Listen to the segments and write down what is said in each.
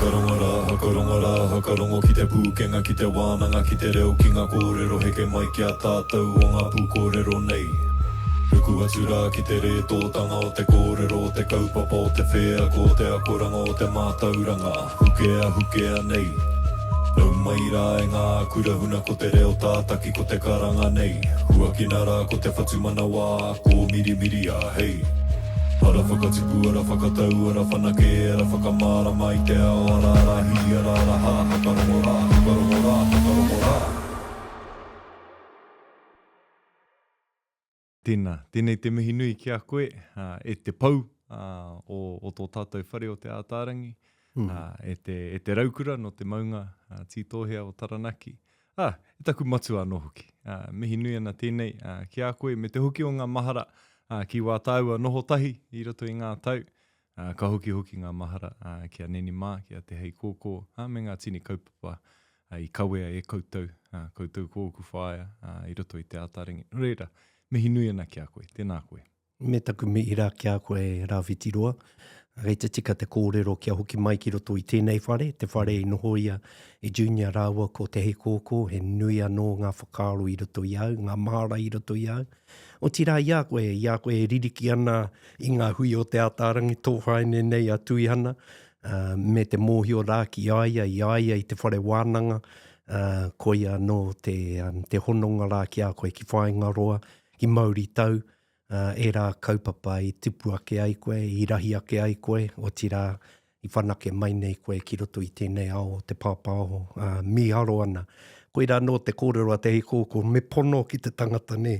Hakarongo rā, hakarongo rā, hakarongo ki te pūkenga, ki te wānanga, ki te reo, ki ngā kōrero heke mai ki a tātou o ngā pūkōrero nei. Ruku atu rā ki te rētōtanga o te kōrero, o te kaupapa, o te wheako, o te akoranga, o te mātauranga, hukea, hukea nei. Nau mai rā e ngā kura huna ko te reo tātaki ko te karanga nei. Huakina rā ko te whatumanawa, kōmirimiria, hei. Ara whakatipu, ara whakatau, ara whanake, ara whakamārama i te ao, ara ara hī, ara ara hā, hakarongo rā, hakarongo rā, hakarongo rā. Tēnā, tēnei te mihi nui ki a koe, e te pou o, o tō tātou whare o Te Ātaarangi, e te, e te raukura nō te maunga tītōhea o Taranaki, ā, e taku matua anō hoki. Ā, mihi nui ana tēnei ki a koe me te hoki o ngā mahara ki wā tāua noho tahi i roto i ngā tau, ā, ka hokihoki ngā mahara ki a Neni mā, ki a Te Heikōkō, ā, me ngā tini kaupapa i kawea e koutou, ā, koutou ko ōku whaea, ā, i roto i Te Ātaarangi. Nō reira, mihi nui ana ki a koe. Tēnā koe. Me taku mihi rā ki a koe Rāwhitiroa. Kei te tika te kōrero kia hoki mai ki roto i tēnei whare, te whare i nohoia e Junior rāua ko Te Heikōkō, he nui anō ngā whakaaro i roto i a au, ngā mahara i roto i a au. Otirā i a koe, i a koe e ririki ana i ngā hui o Te Ātaarangi, tō whaene nei a Tuihana, me te mōhio rā ki a ia, i a ia i te whare wānanga, koia anō te, te hononga rā ki a koe ki Whāingaroa, ki Mauritau, ērā kaupapa i tipu ake ai koe, i rahi ake ai koe, otirā, i whanake mai nei koe ki roto i tēnei ao o te pāpāho, ā, mīharo ana. Koirā anō te kōrero a Te Heikōkō, me pono ki te tangata, nē.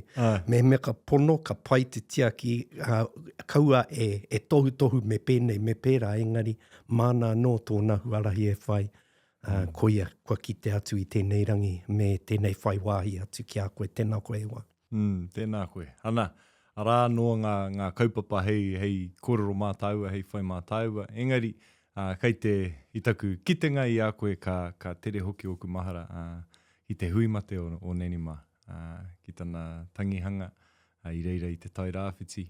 Mehemea ka pono, ka pai te tiaki, ā, kaua e, e tohutohu me pēnei, me pērā, engari, māna anō tōna huarahi e whai, ā, koia kua kite atu i tēnei rangi me tēnei whai wāhi atu ki a koe. Tēnā koe e hoa. Mm, tēnā koe. Ana, arā anō ngā, ngā kaupapa hei, hei kōrero mā tāua, hei whai mā tāua. Engari, ā, kei te, i taku kitenga i a koe, ka, ka tere hoki ōku mahara, ā, ki te hui mate o, o Nanny mā, ā, ki tana tangihanga, ā, i reira i Te Tai Rāwhiti,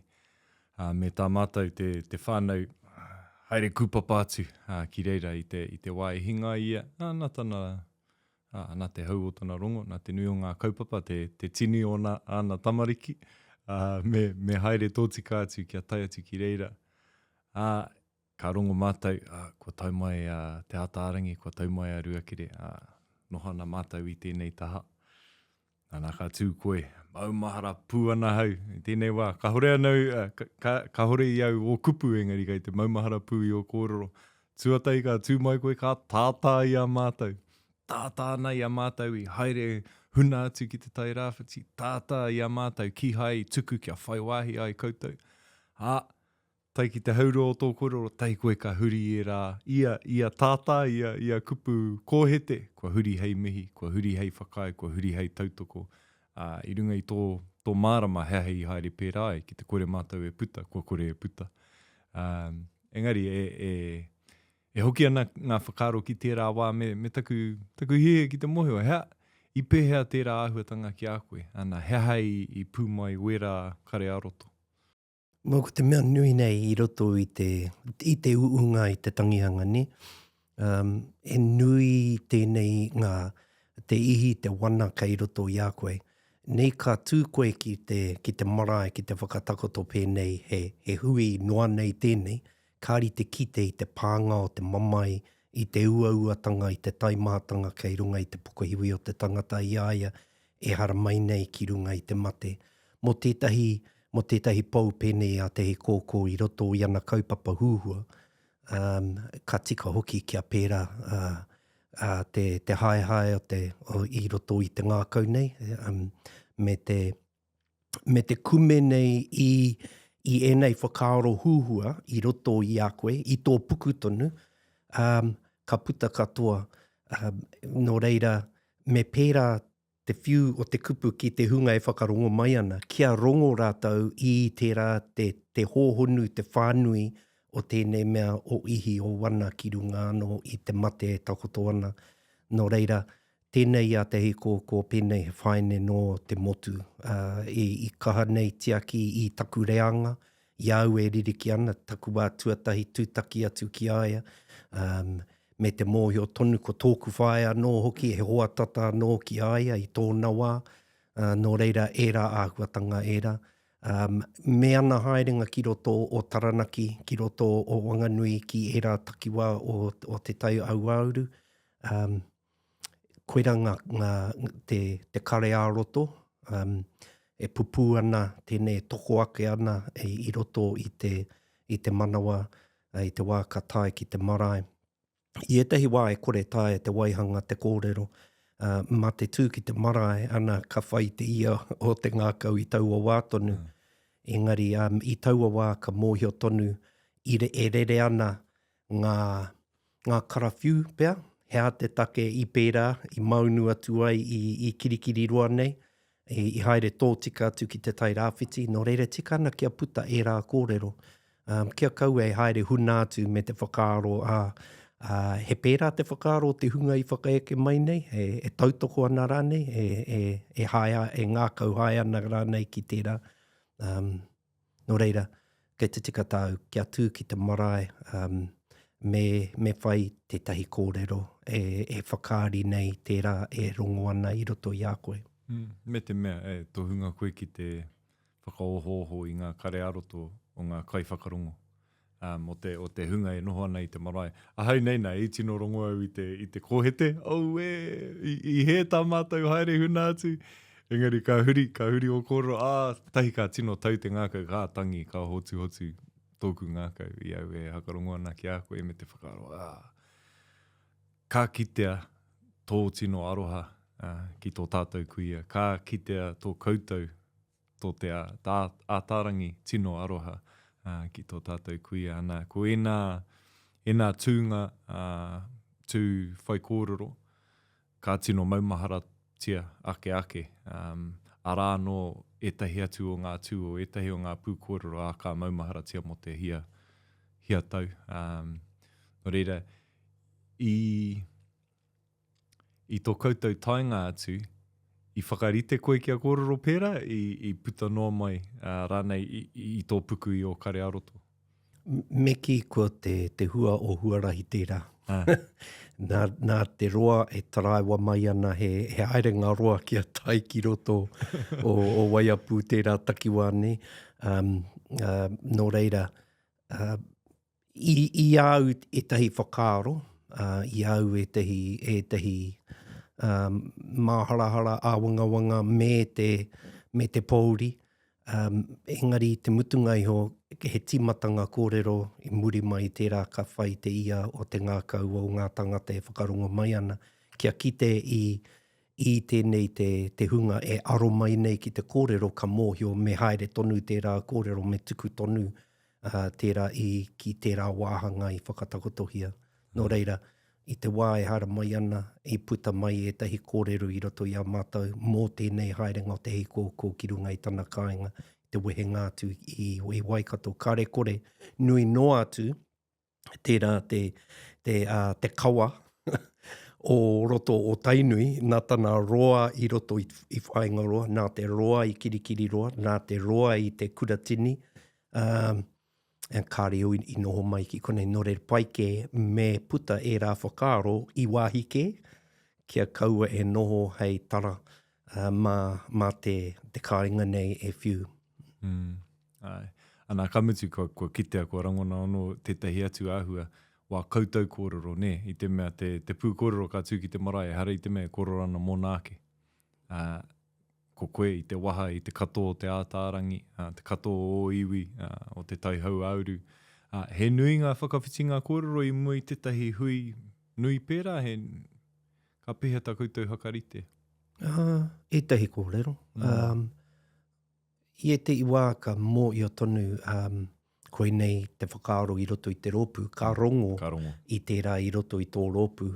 ā, me tā mātou te, te whānau, haere kūpapa atu, ā, ki reira i te, i te wā i hinga ai ia, ā, nā tana, Ā, nā te hau o tana rongo, nā te nui o ngā kaupapa, te, te tini o nā, āna tamariki, ā, me, me haere tōtika atu kia tae atu ki reira. Ā, ka rongo mātou, ā, kua tau mai a Te Ātaarangi, kua tau mai a Ruakere, ā, noho ana mātou i tēnei taha. Nana ka tū koe, maumahara pū ana hau i tēnei wā. Kahore anau, ka, ka, kahore i au ō kupu engari kei te maumahara pū i ō kōrero. Tuatahi ka tū mai koe ka tātā i a mātou. Tātā ana i a mātou i haere huna atu ki Te Tai Rāwhiti, tātā i a mātou kīhai i tuku kia whai wāhi ai koutou. Ā, Tae ki te haurua o tō kōrero, tae koe ka huri ērā, ia, ia tātā, ia, ia kupu kōhete, kua huri hei mihi, kua huri hei whakaae, kua huri hei tautoko, ā, i runga i tō, tō mārama he aha i haere pērā ai, ki te kore mātou e puta, kua kore e puta. Ā, engari, e, e, e hoki ana ngā whakaaro ki tērā wā me, me taku, taku hiahia ki te mōhio, he aha, i pēhea tērā āhuatanga ki a koe, ana, he aha i, i pū mai wērā kare ā-roto? Well, ko te mea nui nei i roto i te, i te uunga i te tangihanga, ne? Um, he nui tēnei ngā, te ihi, te wana kei roto i a koe. Nei ka tū koe ki te, ki te marae, ki te whakatakoto pēnei, he, he hui noa nei tēnei, kāri te kite i te pānga o te mamae, i te uauatanga, i te taimahatanga kei runga i te pokohiwi o te tangata i a ia e haramai nei ki runga i te mate. Mō tētahi, mō tētahi pou pēnei a Te Heikōkō i roto i ana kaupapa huhua, um, ka tika hoki kia pērā uh, uh, te, te haehae o te, o, i roto i te ngākau nei, um, me te, me te kume nei i, i ēnei whakaaro huhua i roto i a koe, i tō puku tonu, um, ka puta katoa. Um, nō reira, me pērā te whiu o te kupu ki te hunga e whakarongo mai ana, kia rongo rātou i tērā te, te hōhonu, te whānui o tēnei mea o ihi o wana ki runga anō i te mate e takoto ana. Nō reira, Tēnei a Te Heikōkō pēnei he whaene nō te motu, ā, i kaha nei tiaki i taku reanga, i a au e ririki ana, taku wā tuatahi tūtaki atu ki a ia, ā, me te mōhio tonu ko tōku whaea anō hoki he hoa tata anō ki a ia i tōna wā, ā, nō reira ērā āhuatanga ērā. Ā, me ana haerenga ki roto o Taranaki, ki roto o Wanganui, ki ērā takiwā o, o Te Tai Auāuru, ā, koirā ngā, ngā, te, te kare ā-roto, ā, e pupū ana tēnei, e toko ake ana i, i roto i te, i te manawa, i te wā ka tae ki te marae. I ētahi wā e kore taea te waihanga te kōrero, ā, mā te tū ki te marae, ana, ka whai te ia o te ngākau i taua wā tonu. Engari, ā, i taua wā ka mōhio tonu i re, e rere ana ngā, ngā karawhiu pea, he aha te take i pērā, i maunu atu ai i, i Kirikiriroa nei, i haere tōtika atu ki Te Tai Rāwhiti, nō reira tika ana kia puta ērā kōrero. Um, kia kaua e haere huna atu me te whakaaro, ā, ā, he pērā te whakaaro o te hunga i whakaeke mai nei, e, e tautoko ana rānei, e, e, e, haea, e ngākau hae ana rānei ki tērā. Um, Nō reira, kei te tika tāu kia tū ki te marae, um, me, me whai tētahi kōrero e, e whakaari nei tērā e rongo ana i roto i a koe. Mm, me te mea, e tohunga koe ki te whakaohooho i ngā kare ā-roto o ngā kaiwhakarongo um, o, te, o te hunga e noho ana i te marae. Ahau nei nā, i tino rongo au i te, i te kōhete, auē, i, i hē tā mātou haere huna atu. Engari ka huri, ka huri ō kōrero, ā, tahi ka tino tau te ngākau, ka tangi, ka hotuhotu tōku ngākau i au e hakarongo ana ki a koe me te whakaaro, ā, ka kitea tō tino aroha ā, ki tō tātou kuia, ka kitea tō koutou tō te Ātaarangi tino aroha ki tō tātou kuia. Ana, ko ēnā, ēnā tūnga, tū whaikōrero, ka tino maumaharatia ake ake. Arā anō ētahi atu o ngā tū o ētahi o ngā pūkōrero, ā, ka maumaharatia mō te hia, hia tau. Nō reira, i... I tō koutou taenga atu, i whakarite koe kia kōrero pērā, i, i puta noa mai rānei i, i tō puku i ō kare ā-roto? Me kī kua te, te hua o huarahi tērā. Ah. nā, nā te roa e taraiwa mai ana he, he haerenga roa kia tae ki roto o, o Waiapu tērā takiwā nei. Um, uh, nō reira, uh, I, i a au ētahi whakaaro, uh, i a au ētahi, ētahi um, māharahara, āwangawanga me te, me te pōuri. Um, engari te mutunga iho, he tīmatanga kōrero i muri mai i tērā ka whai te ia o te ngākau o ngā tangata e whakarongo mai ana, kia kite i, i tēnei te, te hunga e aro mai nei ki te kōrero ka mōhio me haere tonu tērā kōrero, me tuku tonu ā, tērā i ki tērā wāhanga i whakatakotohia. Nō reira, i te wā e haere mai ana, i puta mai ētahi kōrero i roto i a mātou mō tēnei haerenga o Te Heikōkō ki runga i tana kāinga, i te wehenga atu i, i Waikato. Kāre kore, nui noa atu tērā te, te, uh, te kawa o roto o Tainui, nā tana roa i roto i, i Whāingaroa, nā te roa i Kirikiriroa, nā te roa i te Kuratini, um, kāre au i noho mai ki konei, nō reira pai kē me puta ērā whakaaro i wāhi kē, kia kaua e noho hei tara uh, mā, mā te, te kāinga nei e whiu. Mm, āe. Ana, ka mutu, kua, kua kitea, kua rangona anō tētahi atu āhua wā koutou kōrero, nē, i te mea te, te pū kōrero ka tū ki te marae, ehara i te mea e kōrero ana mōna ake. Ā, ko koe i te waha, i te katoa o Te Ātaarangi, ā, te katoa o ō iwi, ā, o Te Tai Hauāuru. Ā, he nui ngā whakawhitinga kōrero i mua i tētahi hui nui pērā, he, ka pēhea tā koutou whakarite? Ā, ētahi kōrero. Mm. Um, I ētahi wā ka mōhio tonu um, koinei te whakaaro i roto i te rōpū, ka rongo, ka rongo. i tērā i roto i tō rōpū.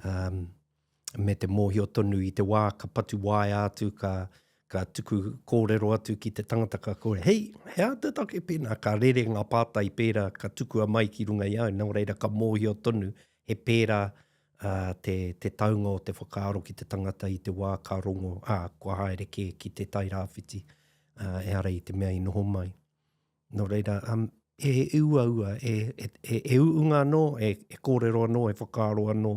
Um, me te mōhio tonu i te wā ka patu waea atu, ka, ka tuku kōrero atu ki te tangata ka kōrero, hei, he aha te take pēnā? Ka rere ngā pātai pērā, ka tukua mai ki runga i a au, nō reira ka mōhio tonu he pērā uh, te, te taunga o te whakaaro ki te tangata i te wā ka rongo, ā, kua haere kē ki te Tairāwhiti, uh, ehara i te mea i noho mai. Nō reira, um, E uaua, e, e, e, e uunga anō, e, e kōrero anō, e whakaaro anō.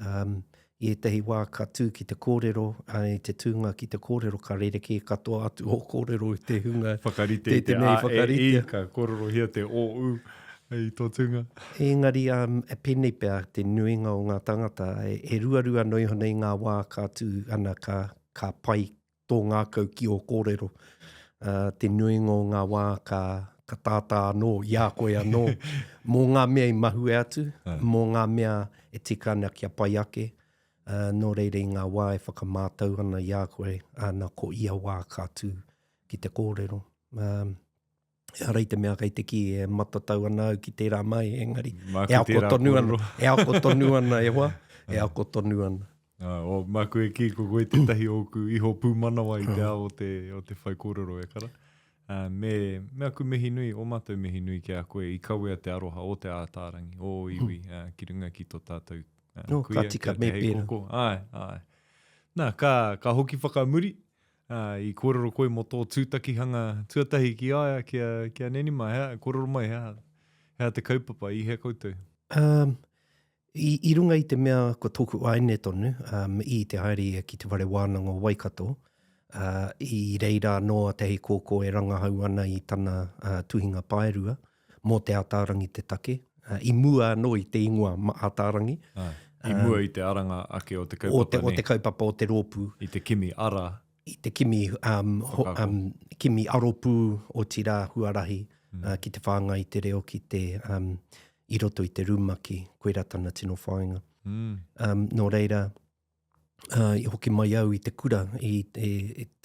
Um, I ētahi wā ka tū ki te kōrero, i te tūnga ki te kōrero, ka rerekē katoa atu ō kōrero i te hunga. Whakarite i te A, e, I, ka kōrerohia te O, U i tō tūnga. Engari, um, e pēnei pea te nuinga o ngā tāngata, e, e ruarua noa iho nei ngā wā ka tū ana ka, ka pai tō ngākau ki ō kōrero. Uh, te nuinga o ngā wā ka, ka tātā anō i a koe anō mō ngā mea i mahue atu, mō ngā mea e tika ana kia pai ake. Uh, nō reira i ngā wā e whakamātau ana i a koe, ana ko ia wā ka tū ki te kōrero. Um, Ehara i te mea kei te kī e matatau ana au ki tērā mai, engari e ako tonu ana, e ako tonu ana e hoa, e ako tonu ana. Uh, o, māku e kī, ko koe tētahi o ōku iho pūmanawa i te ao o te, o te whaikōrero e kara. Uh, me, me aku mihi nui, o mātou mihi nui ki a koe, i kawea te aroha o Te Ātaarangi, o iwi, uh, ki runga ki tō tātou uh, no, kuia, ka tika, me pērā. Ai, ai. Nā, ka, ka hoki whakamuri, Ā, i kōrero koe mō tō tūtakihanga tuatahi ki a ia, ki a, ki a Nenima, he aha, kōrero mai, he aha, he aha te kaupapa, i hea koutou? Um, i, i runga i te mea ko tōku wahine tonu, um, i te haere ia ki te whare wānanga o Waikato, uh, i reira anō a Te Heikōkō e rangahau ana i tana uh, tuhinga paerua mō Te Ataarangi te take, uh, i mua anō i te ingoa Ataarangi. Ai. I mua i te aranga ake o te kaupapa, o te, o te kaupapa o te rōpū. I te kimi ara. I te kimi, um, ho, um, kimi aropū, otirā huarahi mm. uh, ki te whāngai i te reo ki te, um, i roto i te rumaki, koirā tana tino whāinga. Mm. Um, nō reira, uh, i hoki mai au i te kura i te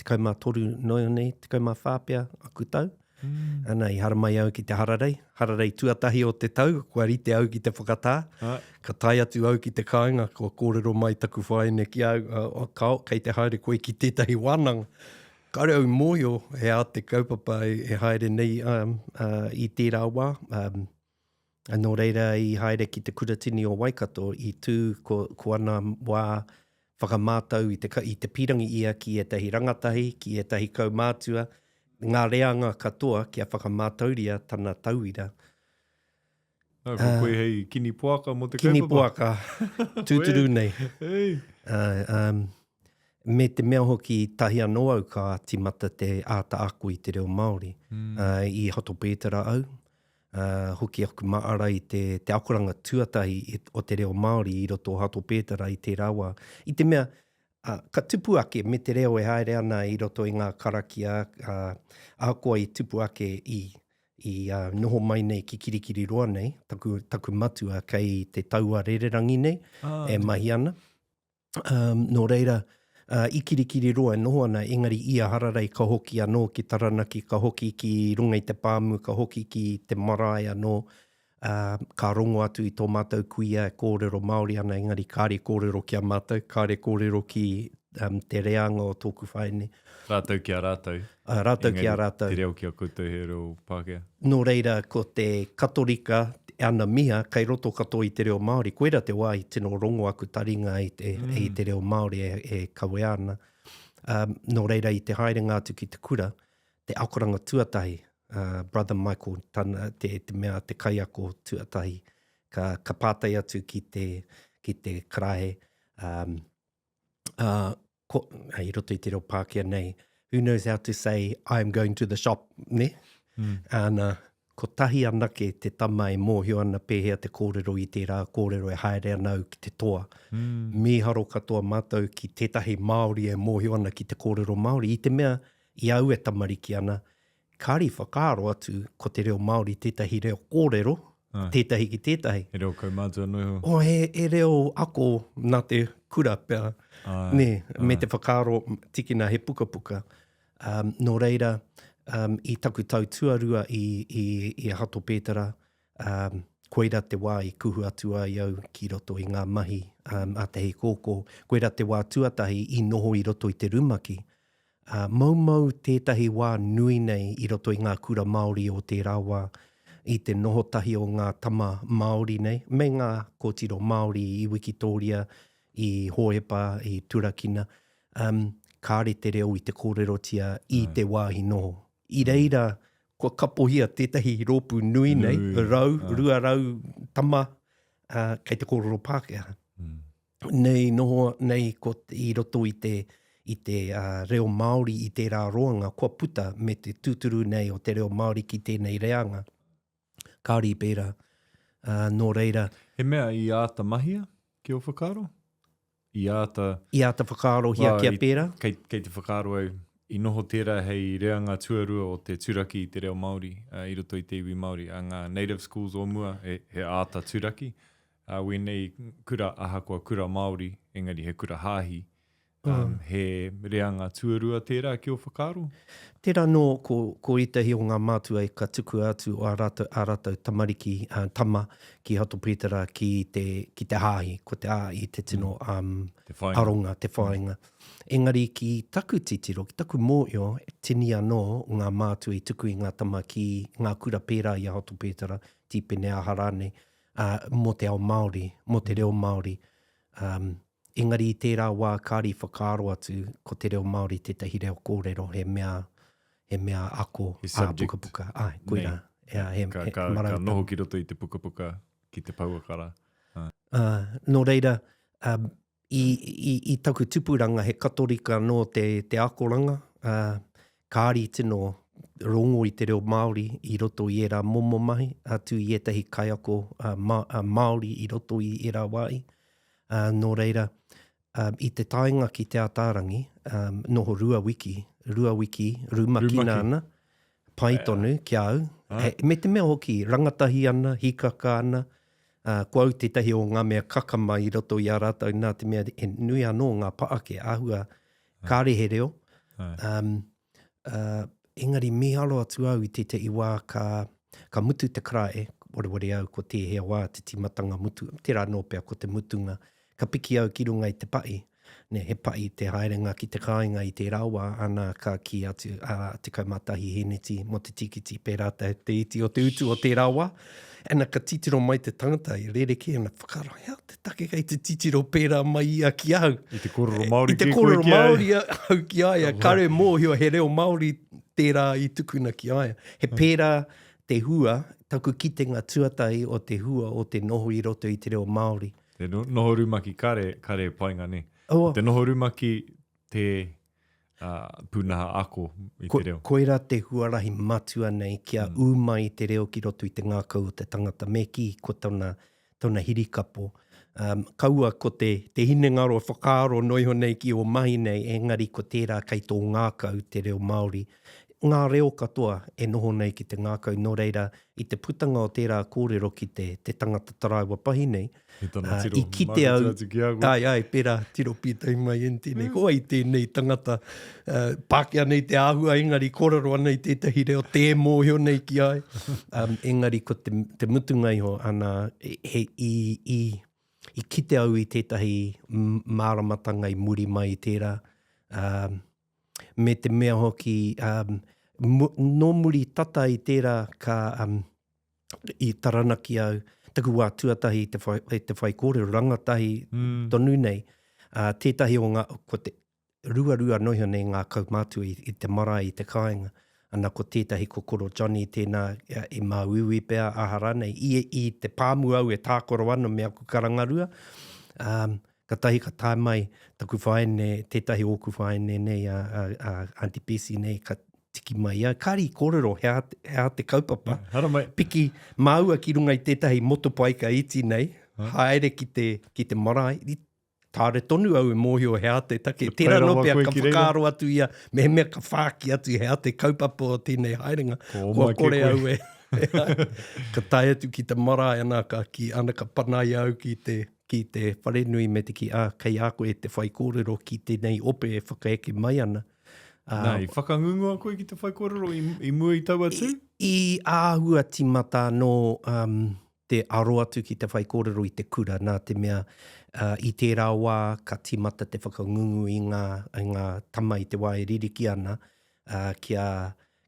13 noa nei, 14 pea aku tau. Mm. Ana, i haramai au ki te hararei, hararei tuatahi o te tau, kua rite au ki te whakatā. Ah. Ka tae atu au ki te kāinga, kua kōrero mai taku whaene ki au, uh, kao, kei te haere koe ki tētahi wānanga. Kāre au i mōhio he aha te kaupapa e, e haere nei um, uh, i tērā wā. Um, Nō reira i haere ki te Kuratini o Waikato, i tū ko, ko ana wā whakamātau i te, i te pīrangi ia ki ētahi rangatahi, ki ētahi kaumātua, ngā reanga katoa kia whakamātauria tana tauira. Nā, ko koe hei kini poaka mō te kaupapa. Kini poaka, tūturu nei. Hey. Uh, um, me te mea hoki, tahi anō au ka tīmata te āta ako i te reo Māori. Mm. Uh, i Hato Pētera au, Ā, hoki aku maara i te, te akoranga tuatahi o te reo Māori i roto o Hato Pētera i tērā wā. I te mea, ā, ka tupu ake me te reo e haere ana i roto i ngā karakia, ā, ahakoa i tupu ake i, i ā, noho mai nei ki Kirikiriroa nei, taku, taku matua kei te taua rererangi nei e mahi ana. Um, nō reira, uh, i Kirikiriroa e noho ana, engari ia hararei ka hoki anō ki Taranaki, ka hoki ki runga i te pāmu, ka hoki ki te marae anō, uh, ka rongo atu i tō mātou kuia e kōrero Māori ana, engari kāre kōrero ki a mātou, kāre kōrero ki um, te reanga o tōku whaene. Rātou ki a rātou. Uh, rātou ki a rātou. Te reo ki a koutou he reo Pākehā. Nō reira, ko te Katorika, ana miha, kei roto katoa i te reo Māori. Koira te wā i tino rongo aku taringa i te, mm. i te reo Māori e, e kawea ana. Um, nō reira, i te haerenga atu ki te kura, te akoranga tuatahi, uh, Brother Michael, tana, te, te mea, te kaiako tuatahi, ka, ka pātai atu ki te, ki te karaehe, um, uh, ko, i roto i te reo Pākehā nei, who knows how to say, I am going to the shop, ne? Mm. Ana, kotahi anake te tama e mōhio ana pēhea te kōrero i tērā kōrero e haere ana au ki te toa. Mm. Mīharo katoa mātou ki tētahi Māori e mōhio ana ki te kōrero Māori, i te mea i au e tamariki ana, Kāre i whakaaro atu ko te reo Māori tētahi reo kōrero, tētahi ki tētahi. He reo kaumātua noa iho. Oh, he, he reo ako nā te kura pea, Ai, nē, me te whakaaro tikina he pukapuka. Um, nō reira, um, i taku tau tuarua i, i, i Hato Pētera, um, koira te wā i kuhu atu ai au ki roto i ngā mahi um, a Te Heikōkō. Koira te wā tuatahi i noho i roto i te rumaki. Ā, moumou tētahi wā nui nei i roto i ngā kura Māori o tērā wā, i te noho tahi o ngā tama Māori nei, me ngā kōtiro Māori i Wikitōria, i Hōhepa, i Turakina, um, kāre te reo i te kōrerotia i te wāhi noho. I reira. kua kapohia tētahi rōpū nui nei, nui, rau, ah. 200 tama uh, kei te kōrero Pākehā. Mm. Nei noho nei ko i roto i te, i te uh, reo Māori i tērā roanga kua puta me te tūturu nei o te reo Māori ki tēnei reanga. Kāore i pērā. Uh, nō reira. He mea i āta mahia ki ō whakaaro? I āta... I āta whakaarohia kia pērā? Kei, kei te whakaaro au, i noho tērā hei reanga tuarua o te turaki i te reo Māori uh, i roto i te iwi Māori. A ngā native schools o mua, he, he āta turaki. Uh, wēnei kura, ahakoa kura Māori, engari he kura hāhi, Um, mm. He reanga tuarua tērā ki ō whakaaro? Tērā nō ko, ko ētahi o ngā mātua ka tukua atu ā rātou, ā rātou tamariki, uh, tama ki Hato Pētera ki te, ki te hāhi, ko te āi te tino mm. um, te aronga, te whāinga. Mm. Engari ki taku titiro, ki taku mōhio, tini anō ngā mātua i tuku i ngā tama ki ngā kura pērā i a Hato Pētera, Tīpene aha rānei, uh, mō te ao Māori, mō te mm. reo Māori. Um, Engari i tērā wā kāre i whakaaro atu ko te reo Māori tētahi reo kōrero, he mea, he mea ako He subject. ā-pukapuka. Āe, koirā. Nei. Ea, he, Ka, he ka, ka marautanga. noho ki roto i te pukapuka ki te pouakara. Ā. Ā, nō reira, um, i, i, i taku tupuranga he Katorika anō te, te akoranga, ā, kāre i tino rongo i te reo Māori i roto i ērā momo mahi, atu i ētahi kaiako ā, ma, ā, Māori i roto i ērā wāhi. Ā, nō reira, ā, i te taenga ki Te Ataarangi, ā, noho rua wiki, rua wiki, rumakina ana, pai tonu ki a au. He, me te mea hoki, rangatahi ana, hīkaka ana, ā, ko au tētahi o ngā mea kakama i roto i a rātou, nā te mea he nui anō ngā paake, āhua kāre he reo. Um, Uh, engari mīharo atu au i tētahi wā ka, ka mutu te karae, wareware au ko tēhea wā te tīmatanga mutu, tērā anō pea ko te mutunga, ka piki au ki runga i te pa'i, ne, he pa'i te haerenga ki te kāinga i tērā wā, ana ka kī atu, ā, 11 hēneti mō te tīkiti, pērā te, te iti o te utu o tērā wā. Ana ka titiro mai te tangata i rerekē ana whakaaro, hea te take kei te titiro pērā mai ia ki au. I te kōrero Māori I te kōrero Māori au ki a ia, kare mōhio he reo Māori tērā i tukuna ki a ia. He pērā te hua, taku kitenga tuatahi o te hua o te noho i roto i te reo Māori. Te noho rumaki kare, kare painga ne. Te noho rumaki te pūnaha ako i te reo. Koirā te huarahi matua nei kia mm. ū mai te reo ki roto i te ngākau o te tangata, me kī ko tona, tona hirikapo. Um, kaua ko te, te hinengaro whakaaro noa iho nei ki ō mahi nei, engari ko tērā kei tō ngākau te reo Māori. Ngā reo katoa e noho nei ki te ngākau, nō reira, i te putanga o tērā kōrero ki te, te tangata taraiwa pahi nei, He tana tiro, I kite au, atu ki a koe. Ai, ai, pērā, tiro pītahi mai en tēnei. Ko wai tēnei tangata, uh, Pākehā nei te āhua, engari kōrero ana i tētahi reo tē mōhio nei ki a ia. Um, engari ko te, te mutunga iho, ana, he, i, i, i kite au i tētahi māramatanga i muri mai i tērā. Um, me te mea hoki, um, nō muri tata i tērā ka, um, i Taranaki au, taku wā tuatahi i te whai, i te whaikōrero, rangatahi mm. tonu nei, uh, tētahi o ngā, ko te ruarua noa iho nei ngā kaumātua i, i te marae, i te kāinga, ana ko tētahi ko Koro Johnny tēnā e māuiui pea aha rānei, i, i te pāmu au e tākaro ana me aku karangarua, um, katahi ka tae mai taku whaene, tētahi o ōku whaene nei, a, a, a Auntie Bessie nei, ka tiki mai ia. Kāre i kōrero he aha, he aha te kaupapa. Yeah, haramai. Piki māua ki runga i tētahi motopaika iti nei, haere ki te, ki te marae. I, kāre tonu au e mōhio he aha te take. Tērā nō pea ka whakaaro atu ia, mehemea ka whāki atu he aha te kaupapa o tēnei haerenga. Kua kore au e. ka tae atu ki te marae ana ka, ki, ana ka panaia au ki te, ki te wharenui me te kī, ā, kei a koe te whaikōrero ki tēnei ope e whakaeke mai ana. Nā, i whakangungua koe ki te whaikōrero i, i mua i taua tū? I, i āhua tīmata anō um, te aro atu ki te whaikōrero i te kura, nā te mea uh, i tērā wā ka tīmata te whakangungu i ngā, i ngā tama i te wā e ririki ana uh, kia,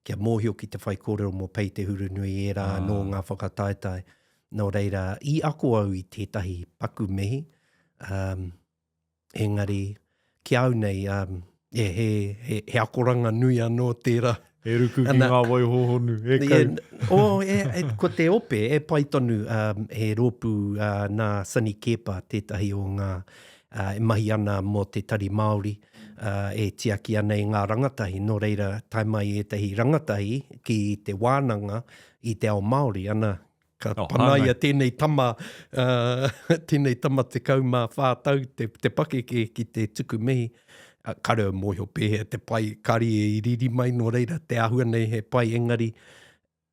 kia mōhio ki te whaikōrero mō Pei Te Hurunui ērā ah. anō ngā whakataetae. Nō reira, i ako au i tētahi paku mihi, um, Engari, ki a au nei, um, e, he, he, he akoranga nui anō tērā. E ruku ki ngā wai hōhonu, e kau. Oh, e, e, ko te ope, e pai tonu, um, he rōpū uh, nā Sonny Keepa tētahi o ngā uh, e mahi ana mō te Tari Māori, uh, e tiaki ana i ngā rangatahi. Nō reira, tae mai ētahi rangatahi ki te wānanga i te ao Māori, ana, Ka oh, panaia tēnei tama, uh, tēnei tama 14 tau te, te pakeke ki te tuku mihi. Uh, kare au mōhio pēhea te pai, kari e i riri mai nō reira, te āhua nei he pai, engari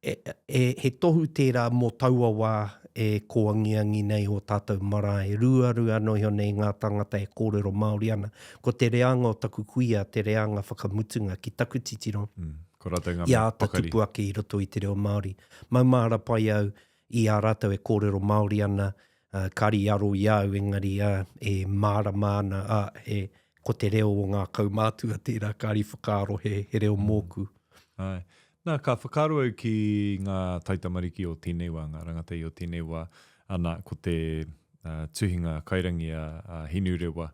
e, e, he tohu tērā mō taua wā e kōangiangi nei o tātou marae. Ruarua anō iho nei ngā tāngata e kōrero Māori ana. Ko te reanga o taku kuia, te reanga whakamutunga ki taku titiro, mm, ko rātou ngā mea pakari. I āta tupu ake i roto i te reo Māori. Maumahara pai au i a rātou e kōrero Māori ana, kāre i aro i a au engari e mārama ana, ā, he, ko te reo o ngā kaumātua tērā kāre i whakaaro he, he reo mōku. Āe. Nā, ka whakaaro au ki ngā taitamariki o tēnei wā, ngā rangatahi o tēnei wā, ana, ko te tuhinga kairangi a Hinurewa,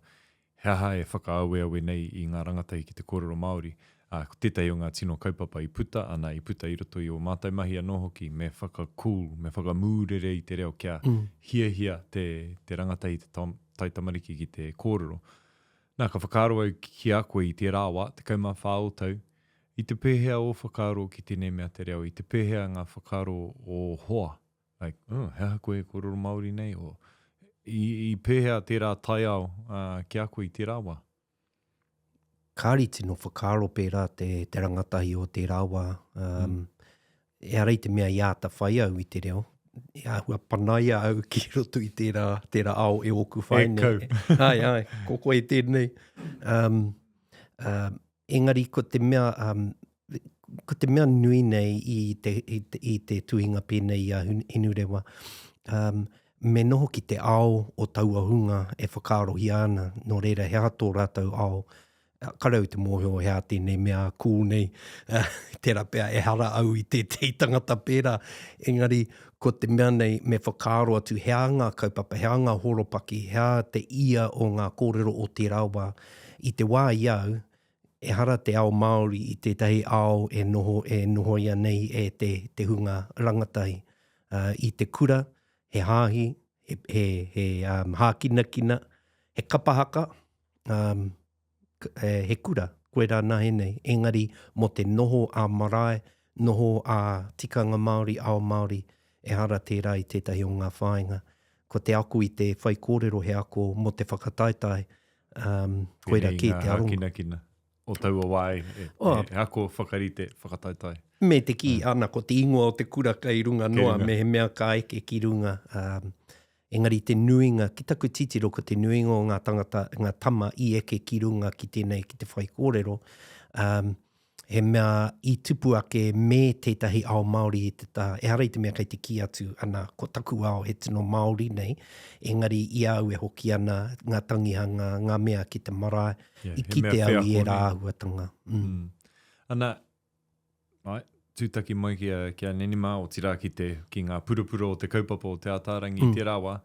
He aha e whakaaweawe nei i ngā rangatahi ki te kōrero Māori? Ā, ko tētahi o ngā tino kaupapa i puta, ana, i puta i roto i ō mātou mahi anō hoki, me whaka-cool, me whakamūrere i te reo kia hiahia te, te rangatahi, te taitamariki ki te kōrero. Nā, ka whakaaro au ki a koe i tērā wā, 14 ō tau, i te pēhea ō whakaaro ki tēnei mea te reo, i te pēhea ngā whakaaro o hoa? Like, oh, he aha koe e kōrero Māori nei? Or, i, i pēhea tērā taiao uh, ki a koe i tērā wā? Kāri tino whakaaro pērā te, te rangatahi o tērā wā. Um, mm. Ehara i te mea i āta whai au i te reo. I āhua panaia au ki roto i tērā, tērā ao e ōku whaene. E kau. ai, ai, ko koe tēnei. Um, um, Engari ko te mea, um, ko te mea nui nei i te, i te, i te tuhinga pēnei i a Hinurewa, um, me noho ki te ao o taua hunga e whakaarohia ana, nō reira he aha tō rātou ao, kare au te mōhio he aha tēnei mea cool nei, tērā pea ehara au i tētehi tangata pērā, engari ko te mea nei me whakaaro atu he aha ngā kaupapa, he aha ngā horopaki, he aha te ia o ngā kōrero o tērā wā, I te wā i au, ehara te ao Māori i tētahi ao e noho, e nohoia nei e te, te hunga rangatahi. Uh, I te kura, he hāhi, he, he, he um, hākinakina, he kapa haka, um, he kura, koirā nahe nei. Engari, mō te noho ā-marae, noho ā-tikanga Māori, ao Māori, ehara tērā i tētahi o ngā whāinga. Ko te ako i te whaikōrero he ako mō te whakataetae, um, koira kē te aronga. Hākinakina o taua wā e, e, oh. e ako whakarite, whakataetae. Me te kī, mm. ana, ko te ingoa o te kura kei runga noa, me he mea ka eke ki runga. Um, engari te nuinga, ki taku titiro, ko te nuinga o ngā tangata, ngā tama i eke ki runga ki tēnei, ki te whaikōrero, um, he mea i tupu ake me tētahi ao Māori i te taha. Ehara i te mea kei te kī atu, ana, ko taku ao he tino Māori nei, engari i a au e hoki ana ngā tangihanga, ngā mea ki te marae, yeah, i kite au i ērā āhuatanga. Mm. Mm. Ana, ai, tūtaki mai ki a, ki a Nene mā, otirā ki, te, ki ngā purapura o te kaupapa o Te Ataarangi i tērā wā,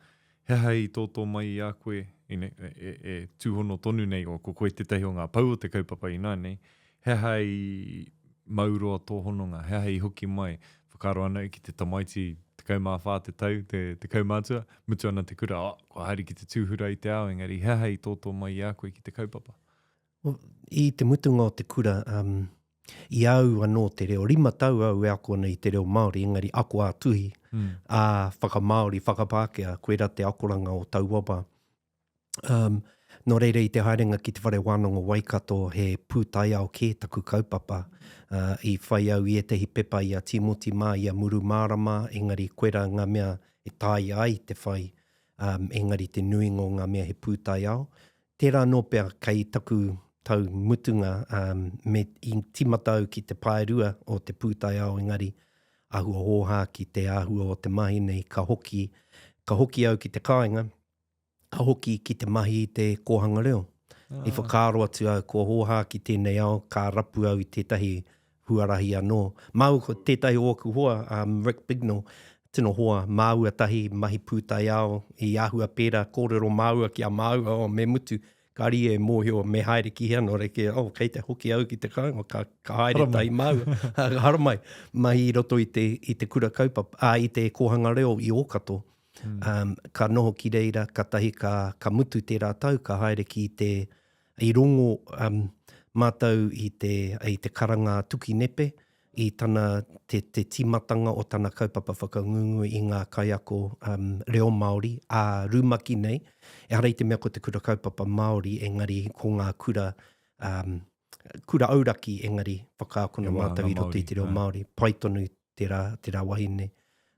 he aha i tōtō mai i a koe, ine, e, e, e tūhono tonu nei, o, ko koe tētahi o ngā pou o te kaupapa ināianei, he aha i mau roa tō hononga, he aha i hoki mai, whakaaro ana ki te tamaiti 14 te tau, te, te kaumātua, mutu ana te kura, oh, kua haere ki te tūhura i te ao, engari he aha i tōtō mai i a koe ki te kaupapa? I te mutunga o te kura, um, i a au anō te reo, rima tau au e ako ana i te reo Māori, engari ako ā-tuhi, mm. ā whakamāori, whakapākehā, koirā te akoranga o taua wā. Um, nō reira i te haerenga ki te whare wānanga o Waikato, he pūtaiao kē taku kaupapa. Uh, i whai au i ētahi pepa i a Tīmoti mā, i a Muru Mārama, engari koirā ngā mea e taea ai te whai, um, engari te nuinga o ngā mea he pūtaiao. Tērā anō pea kei taku tau mutunga me i tīmata au ki te paerua o te pūtaiao engari āhua hōhā ki te āhua o te mahi nei ka hoki, ka hoki au ki te kāinga, ka hoki ki te mahi i te kōhanga reo. I whakaaro atu au kua hōhā ki tēnei ao ka rapu au i tētahi huarahi anō. Māua ko tētahi o ōku hoa, um, Rick Bignell, tino hoa, māua tahi, mahi pūtaiao, i āhua pērā, kōrero māua ki a māua, oh, me mutu. Kāri e mōhio me haere ki hea, nō reira ki, oh, kei te hoki au ki te kāinga, ka, ka haere tahi māua. Haramai, mahi i roto i te, i te kura kaupapa, ā, i te kōhanga reo i Ōkato. Mm. Um, ka noho ki reira, katahi ka, ka mutu tērā tau, ka haere ki te, i rongo um, mātou i te, i te karanga Tukinepe, i tana, te, te tīmatanga o tana kaupapa whakangungu i ngā kaiako um, reo Māori, ā, rumaki nei. Ehara i te mea ko te kura kaupapa Māori, engari ko ngā kura, um, kura auraki, engari whakaakona mātou i roto i te reo Māori. Pai tonu tērā, tērā wahine.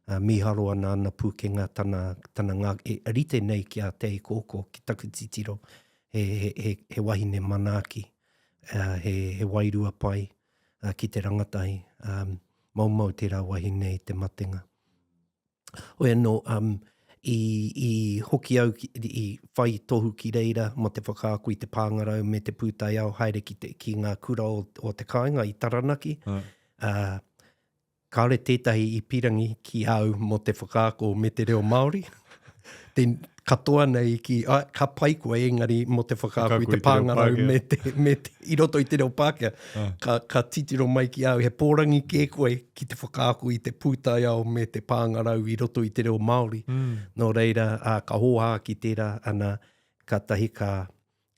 Uh, mīharo ana ana pūkenga, tana, tana ngā, e, rite nei ki a Te Kōkō, ki taku titiro, he, he, he, he wahine manaaki, uh, he, he wairua pai, ki te rangatahi, um, moumou tērā wahine i te matenga. Hoi anō, um, i, i hoki au, ki, i whai tohu ki reira mō te whakaako i te pāngarau me te pūtaiao haere ki, te, ki ngā kura o, o te kāinga i Taranaki. Uh. Uh, Kāore tētahi i pirangi ki au mō te whakaako me te reo Māori. Te katoa nei ki, ah, ka pai koe engari mō te whakaako i te pāngarau me te, me te, i roto i te reo Pākehā. Ah. Ka, ka titiro mai ki au, he pōrangi kē koe ki te whakaako i te pūtaiao me te pāngarau i roto i te reo Māori. Mm. Nō reira, ā, ka hōhā ki tērā, ana, kātahi ka,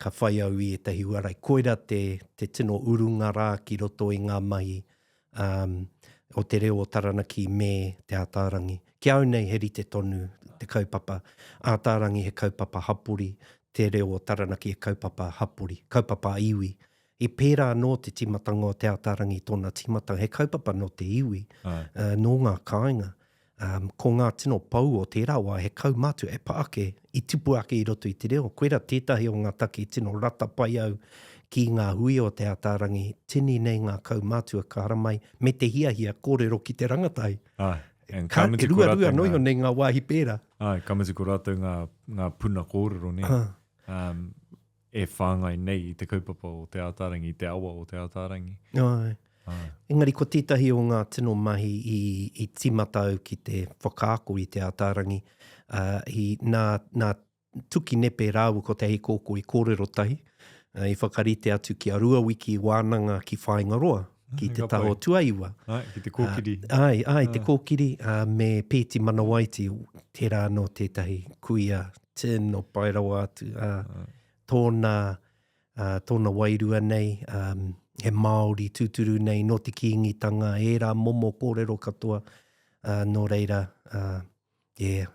ka whai au i ētahi huarahi. Koira te, te tino urunga rā ki roto i ngā mahi um, o te reo o Taranaki me Te Ātaarangi. Ki au nei he rite tonu te kaupapa. Ātaarangi he kaupapa hapori, te reo o Taranaki he kaupapa hapori, kaupapa iwi. I pērā anō te tīmatanga o Te Ātaarangi i tōna tīmatanga, he kaupapa nō te iwi, uh, nō ngā kāinga. Um, ko ngā tino pou o tērā wā, he kaumātua e pa ake, i tipu ake i roto i te reo. Koira tētahi o ngā take tino rata pai au ki ngā hui o Te Ātaarangi, tini nei ngā kaumātua ka haramai me te hiahia kōrero ki te rangatahi. Ai, and ka, ka mutu ko rātou ngā... Ruarua nei ngā wāhi pērā. Ai, ka mutu ko rātou ngā, ngā puna kōrero, ne? Um, e whāngai nei i te kaupapa o Te Ātaarangi, i te awa o Te Ātaarangi. Āe. Āe. Engari ko tētahi o ngā tino mahi i, i tīmata au ki te whakaako i Te Ātaarangi, ā, i, nā, nā Tuki Nepe rāua ko Te Heikōkō i kōrero tahi, ā, i whakarite atu ki a Ruawiki wānanga ki Whāingaroa, ki te taha o Tuaiwa. Āe, ki te kōkiri. Āe, āe, te kōkiri, ā, me Pēti Manawaiti, tērā anō tētahi kuia tino pai rawa atu, ā, tōna, ā, tōna wairua nei, ā, he Māori tūturu nei nō te Kīngitanga, ērā momo kōrero katoa, ā, nō reira, ā, yeah,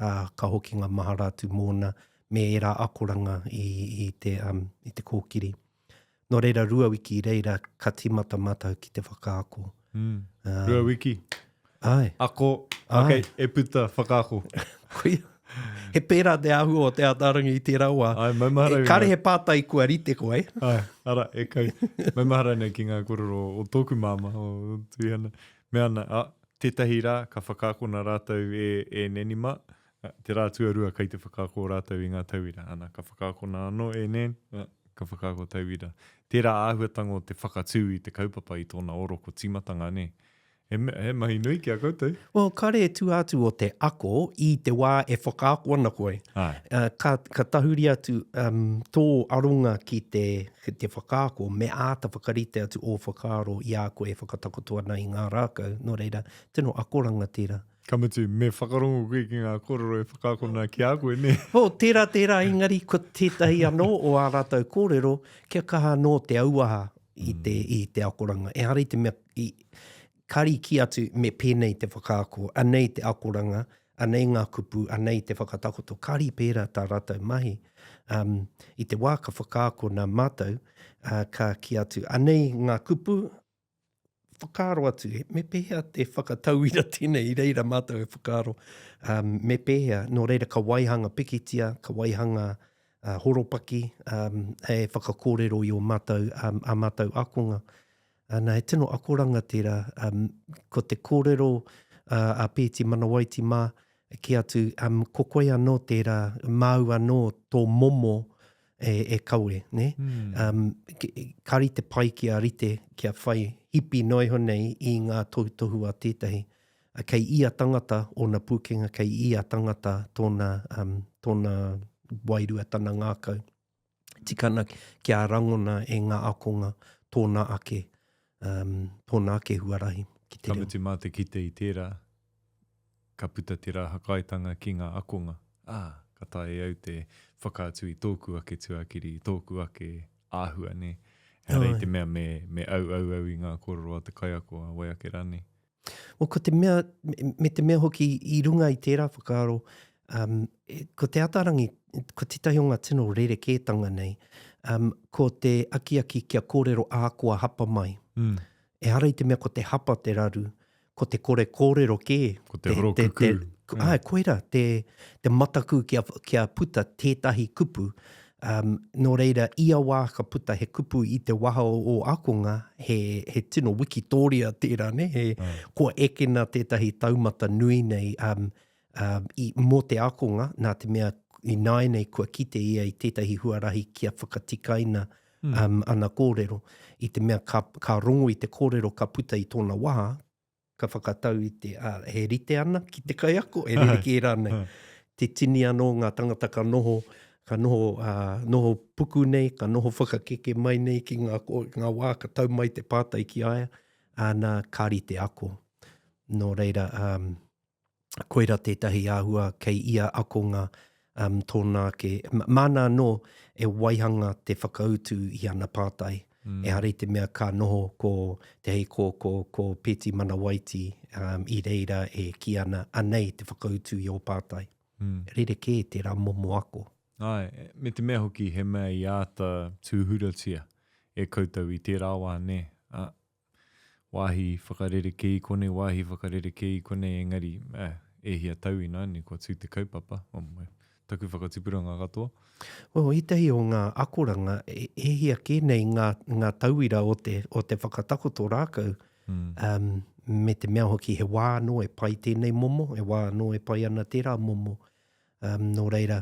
ā, ka hoki ngā mahara atu mōna me ērā akoranga i, i, te, um, i te kōkiri. Nō reira, rua wiki i reira, ka tīmata mātou ki te whakaako. Mm. Uh, rua wiki. Ai. Ako, Ai. okay, e puta, whakaako. Koia. He pērā te āhua o te ātaarangi i tērā wā. Ai, maumahara. E, kāre he pātai kua rite koe. Ai, ara, e kau. Maumahara nei ki ngā kōrero o tōku māmā, o Tuihana. Me ana, a, Tētahi rā, ka whakaakona rātou e, e Nanny mā. Te rā tuarua kei te whakaako rātou i ngā tauira. Ana, ka whakaakona anō e Nan, ka whakaako tauira. Tērā āhuatanga o te whakatū i te kaupapa i tōna oroko tīmatanga, nē. He, he mahi nui ki a koutou. Well, kare e tua atu o te ako i te wā e whakaako ana koe. Āe. Uh, ka, ka tahuri atu um, tō aronga ki te, Ki te whakaako, me āta whakarite atu ō whakaaro i a koe e whakatakoto ana i ngā rākau, nō reira, tino akoranga tērā. Ka mutu, me whakarongo koe ki ngā kōrero e whakaakona ki a koe, nē? Oh, tērā, tērā, engari ko tētahi anō o ā rātou kōrero, kia kaha anō te auaha i te, i te akoranga. Ehara i te mea, i, Kāri kī atu me pēnei te whakaako, anei te akoranga, anei ngā kupu, anei te whakatakoto, kāri pērā tā rātou mahi. Um, i te wā ka whakaakona mātou, uh, ka kī atu, anei ngā kupu, whakaaro atu, me pēhea te whakatauira tēnei i reira mātou e whakaaro, um, me pēhea, nō reira ka waihanga pikitia, ka waihanga uh, horopaki, um, e whakakōrero i ō mātou, um, ā mātou akonga. Ana, he tino akoranga tērā. Um, ko te kōrero uh, a Pēti Manawaiti mā, ki atu, um, ko koe anō tērā, māu anō tō momo e, e kawe, ne? Mm. Um, ka rite pai ki a rite, kia whai hipi noa iho nei i ngā tohutohu a tētahi. Kei ia tangata ōna pūkenga, kei ia tangata tōna, um, tōna wairua, tana ngākau. Tikana kia rangona e ngā ākonga tōna ake, um, tōna ake huarahi ki te reo. Ka mutu mā te kite i tērā, ka puta tērā hakaaetanga ki ngā akonga, ā, ka taea e au te whakaatu i tōku ake tuakiri, i tōku ake āhua, nē. Ehara i te mea me, me auau au i ngā kōrero a te kaiako, a wai ake rānei. Well, ko te mea, me te mea hoki i runga i tērā whakaaro, um, ko Te Ataarangi, ko tētahi o ngā tino rerekētanga nei, um, ko te akiaki kia kōrero ā kua hapa mai. Mm. Ehara i te mea ko te hapa te raru, ko te kore kōrero kē. Ko te horokukū. Te, te, mm. Āe, koira, te, te mataku kia, kia puta tētahi kupu. Um, nō reira, ia wā ka puta he kupu i te waha o ō ākonga, he, he tino wikitōria tērā, ne? He, mm. Kua ekena tētahi taumata nui nei um, um, i, mō te ākonga, nā te mea ināianei kua kite ia i tētahi huarahi kia whakatikaina mm. um, ana kōrero. I te mea ka, ka rongo i te kōrero ka puta i tōna waha, ka whakatau i te, ā, he rite ana ki te kaiako, e rerekē rānei. Te tini anō ngā tangata ka noho, ka noho, ā, noho puku nei, ka noho whakakeke mai nei ki ngā, ngā wā ka tau mai te pātai ki a ia, ā, nā, ka rite ako. Nō reira, ā, koira tētahi āhua kei ia akonga um, tōna ake, māna anō e waihanga te whakautu i ana pātai. Mm. Ehara i te mea ka noho ko te hei ko, ko, ko Peti Manawaiti um, i reira e kī ana, anei te whakautu i ō pātai. Mm. Rerekē tērā momo ako. Āe, me te mea hoki he mea i āta tūhuratia e koutou i tērā wā, nē? Ā, wāhi whakarerekē i konei, wāhi whakarerekē i konei, engari, eh, e hia tau ināianei kua tū te kaupapa, oh, taku whakatupuranga katoa. Well, ētahi o ngā akoranga, e, e hia kē nei ngā, ngā tauira o te, o te whakatakoto rākau, mm. um, me te mea hoki he wā anō e pai tēnei momo, he wā anō e pai ana tērā momo. Um, nō reira,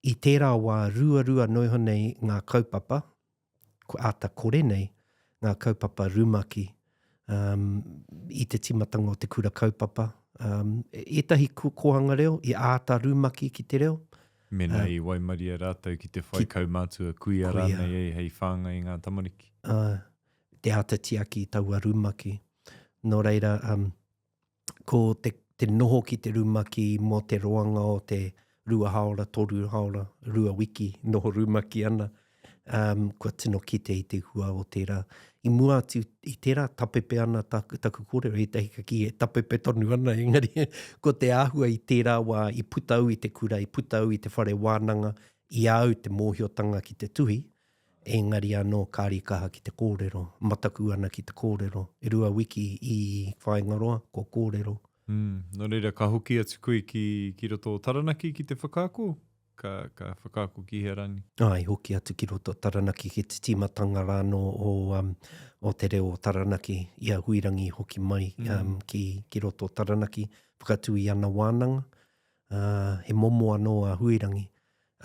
i tērā wā ruarua noa iho nei ngā kaupapa, kua āta kore nei ngā kaupapa rumaki um, i te tīmatanga o te kura kaupapa. Um, ētahi kōhanga reo i āta rumaki ki te reo. Mēnā uh, i waimaria rātou ki te whai ki, kaumātua kuia, kuia rānei ei hei whāngai i ngā tamariki. Uh, te āta tiaki i taua rumaki. Nō reira, um, ko te, te noho ki te rumaki mō te roanga o te rua haora, toru haora, rua wiki noho rumaki ana, um, kua tino kite i te hua o tērā. I mua atu i tērā, tapepe ana taku, taku kōrero, ētahi ka kī e tapepe tonu ana, engari ko te āhua i tērā wā i puta au i te kura, i puta au i te whare wānanga, i a au te mōhiotanga ki te tuhi, Engari anō kāri kaha ki te kōrero, mataku ana ki te kōrero. E rua wiki i Whāingaroa, kua kōrero. Mm, nō reira, ka hoki atu koe ki, ki roto o Taranaki ki te whakaako? Ka, ka whakaako ki hea rānei? Āe, hoki atu ki roto o Taranaki ki te tīmatanga rānō o, um, o te reo o Taranaki, i a Huirangi hoki mai mm. um, ki, ki roto o Taranaki, whakatū i ana wānanga. Uh, he momo anō a Huirangi.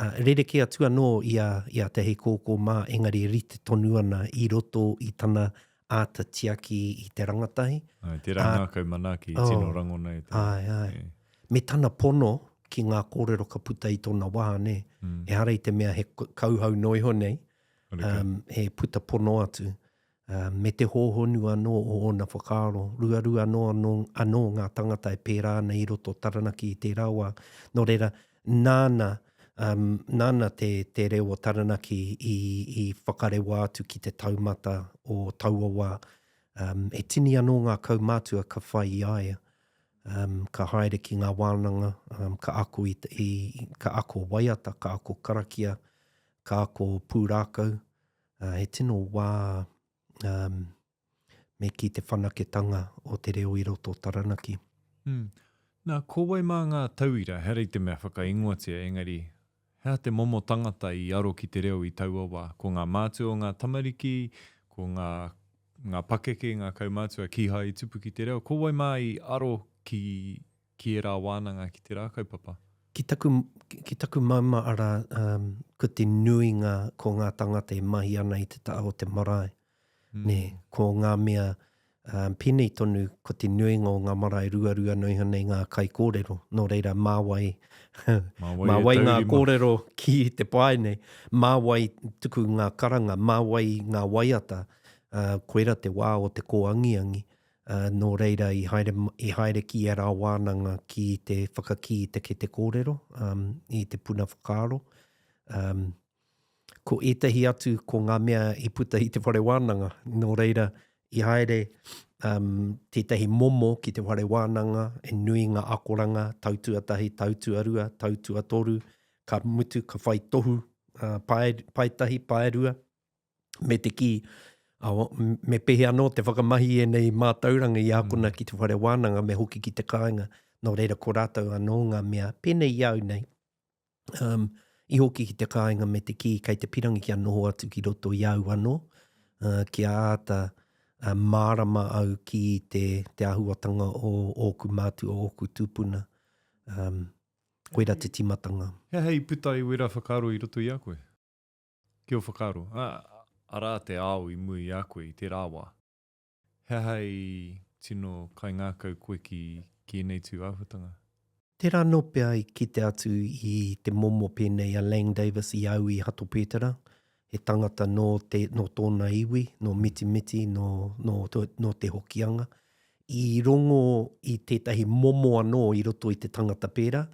Ā, rerekē atu anō i a, i a Te Heikōkō mā, engari rite tonu ana i roto i tana āta tiaki i te rangatahi. Āe, tērā Ā, ngākau manaaki i tino oh, rangona e te. Āe, āe. E. Me tana pono ki ngā kōrero ka puta i tōna wā, nē. Mm. Ehara i te mea he kauhau noa iho nei, um, he puta pono atu. Ā, me te hōhonu anō o ōna whakaaro, ruarua anō anō, anō ngā tangata e pērā ana i roto o Taranaki i tērā wā. Nō reira, nāna, um, nāna te, te reo o Taranaki i, i whakarewa atu ki te taumata o taua wā. Um, e tini anō ngā kaumātua ka whai i a ia. Um, ka haere ki ngā wānanga, um, ka ako i, i, ka ako waiata, ka ako karakia, ka ako pūrākau, Ā, he tino wā, um, me kī te whanaketanga o te reo i roto o Taranaki. Mm. Nā, ko wai mā ngā tauira, ehara i te mea whakaingoatia, engari, he aha te momo tangata i aro ki te reo i taua wā? Ko ngā mātua o ngā tamariki, ko ngā, ngā pakeke, ngā kaumātua kīhai i tupu ki te reo, ko wai mā i aro ki, ki ērā wānanga, ki tērā kaupapa? Ki taku, ki taku mauma ara, um, ko te nuinga ko ngā tangata e mahi ana i te taha o te marae. Mm. Nē, ko ngā mea, Um, pēnei tonu ko te nuinga o ngā marae ruarua noa iho nei ngā kaikōrero, nō reira mā wai, mā wai, mā wai ngā kōrero ki te pae nei, mā wai tuku ngā karanga, mā wai ngā waiata, uh, koira te wā o te kōangiangi, uh, nō reira i haere, i haere ki ērā wānanga ki te whakakī i te kete kōrero, um, i te puna whakaaro. Um, Ko ētahi atu ko ngā mea i puta i te whare wānanga, nō reira i haere um, tētahi momo ki te whare wānanga, e nui ngā akoranga, tau tuatahi, tau tuarua, tau tuatoru, ka mutu, ka whai tohu, uh, pae, paetahi, paerua, me te kī, uh, me pēhea anō te whakamahi ēnei mātauranga i ākona mm. ki te whare wānanga, me hoki ki te kāinga. Nō reira, ko rātou anō ngā mea, pēnei i au nei, Um, i hoki ki te kāinga me te kī kei te pirangi kia noho atu ki roto i au anō, uh, kia āta uh, mārama au ki te, te āhuatanga o ōku mātua, o ōku tūpuna. Um, koira te tīmatanga. He aha i puta i wera whakaaro i roto i a koe? Ki ō whakaaro, arā te ao i mua i a koe i tērā wā. He aha i tino kaingākau koe ki ki ēnei tū āhuatanga? Tērā anō pea i kite atu i te momo pēnei a Lang Davis i au i Hato Pētera, he tangata nō te, nō tōna iwi, nō Mitimiti, nō, nō, nō Te Hokianga. I rongo i tētahi momo anō i roto i te tangata pērā,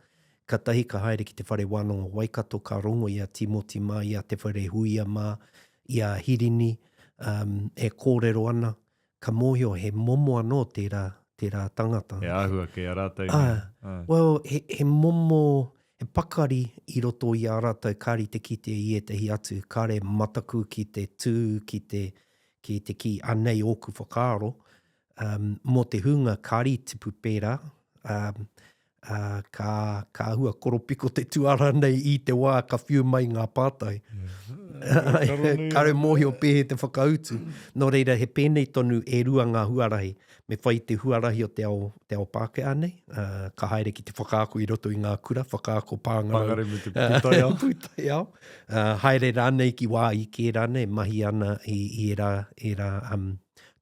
katahi ka haere ki te Whare Wānanga o Waikato ka rongo i a Tīmoti mā, i a Te Wharehuia mā, i a Hirini, um, e kōrero ana, ka mōhio he momo anō tērā, tērā tangata. He āhua kei a rātou nei. Ah, well, he, he momo, he pakari i roto i a rātou kāre te kite i ētahi atu, kāre mataku ki te tū, ki te, ki te kī, anei ōku whakaaro, um, mō te hunga kāre i tipu pērā, um, ā, ka, ka āhua koropiko te tuara nei i te wā ka whiu mai ngā pātai. Kāre mōhio pēhe te whakautu. Nō reira, he pēnei tonu e rua ngā huarahi. Me whai te huarahi o te ao, te ao Pākehā nei, ā, ka haere ki te whakaako i roto i ngā kura, whakaako pāngarau. Pāngarau me te pūtaiao. Pūtaiao. Ā, haere rānei ki wāhi kē rānei, mahi ana i, i ērā, ērā um,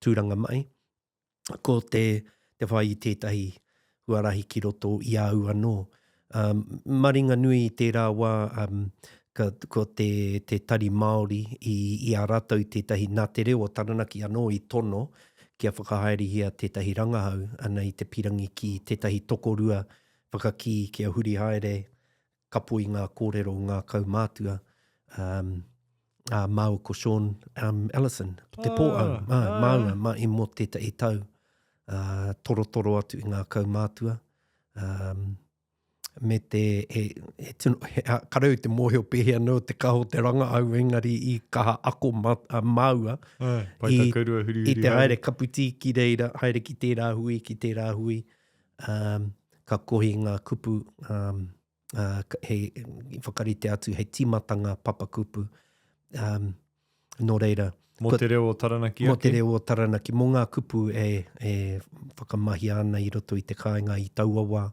tūranga mahi. ko te, te whai i tētahi huarahi ki roto i a au anō. Um, maringa nui i tērā wā, um, ka, ko te, te Tari Māori i, i a rātou tētahi, nā te reo o Taranaki anō i tono kia whakahaerehia tētahi rangahau ana i te pirangi ki tētahi tokorua whakakī kia huri haere kapo i ngā kōrero o ngā kaumātua, um, ā, māua ko Sean um, Ellison, te ah, pōau, ah, ah, māua, mā i mō tētahi tau, uh, torotoro atu i ngā kaumātua, um, me te, he, he tino, he, a, karau te mōhio pēhea anō te kaha o te rangahau, engari i kaha ako ma, a, māua, Ai, pai i, tā kōrua hurihuri i te haere kapu tī ki reira, haere ki tērā hui, ki tērā hui, um, ka kohi ngā kupu, um, uh, hei whakarite atu hei tīmatanga papakupu. Um, nō reira. Mō te reo o Taranaki ake? Mō te reo o Taranaki, mō ngā kupu e, e whakamahia ana i roto i te kāinga i taua wā.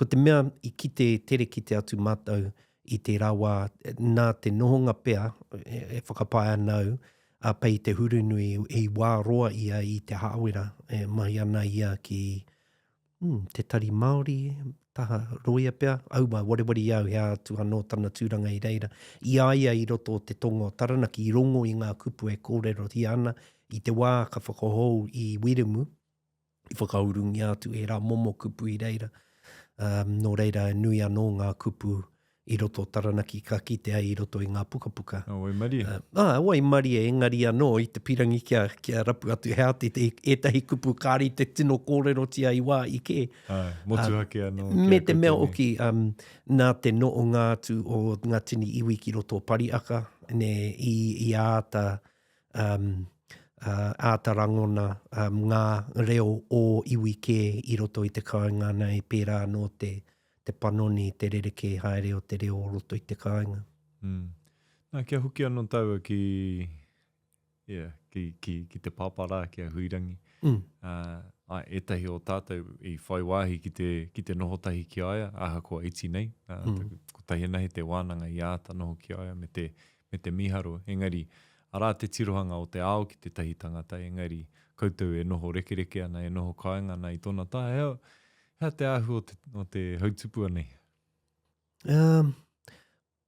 Ko te mea i kite, tere kite atu mātou i tērā wā, nā te nohonga pea, e, e whakapae ana au, a Pei Te Hurunui i wā roa ia i Te Hāwera, e mahi ana ia ki mm, te Tari Māori, taha roia pea, aua, wareware i au he aha atu anō tana tūranga i reira. I a ia i roto o te tonga o Taranaki, i rongo i ngā kupu e kōrerohia ana, i te wā ka whakahou i Wiremu, i whakaurungia atu ērā momo kupu i reira. Um, nō reira, e nui anō ngā kupu i roto o Taranaki ka kitea i roto i ngā pukapuka. Oh, waimarie. Uh, ah, waimarie, engari anō i te pirangi kia, kia rapu atu he ate te, ētahi kupu kāri te tino kōrerotia i wā i kē. Ai, motuhake anō. Uh, me te mea oki, um, nā te noonga atu o ngā tini iwi ki roto o Pariaka, ne, i, i āta um, uh, āta rangona um, ngā reo o iwi kē i roto i te kāinga nei, pērā anō te, te panoni, te rerekē haere o te reo o roto i te kāinga. Mm. Nā, kia hoki anō tāua ki, yeah, ki, ki, ki te pāpā rā, ki a Huirangi. Mm. Uh, ai, ētahi o tātou i whai wāhi ki te, ki te noho tahi ki a ia, ahakoa iti nei, uh, mm. kotahi anahe te wānanga i āta noho ki a ia me te, me te mīharo. Engari, Arā te tirohanga o te ao ki tētahi tangata, engari koutou e noho rekereke ana, e noho kāinga ana i tōna taha, he aha te āhua o te, o te hautupua nei? Um,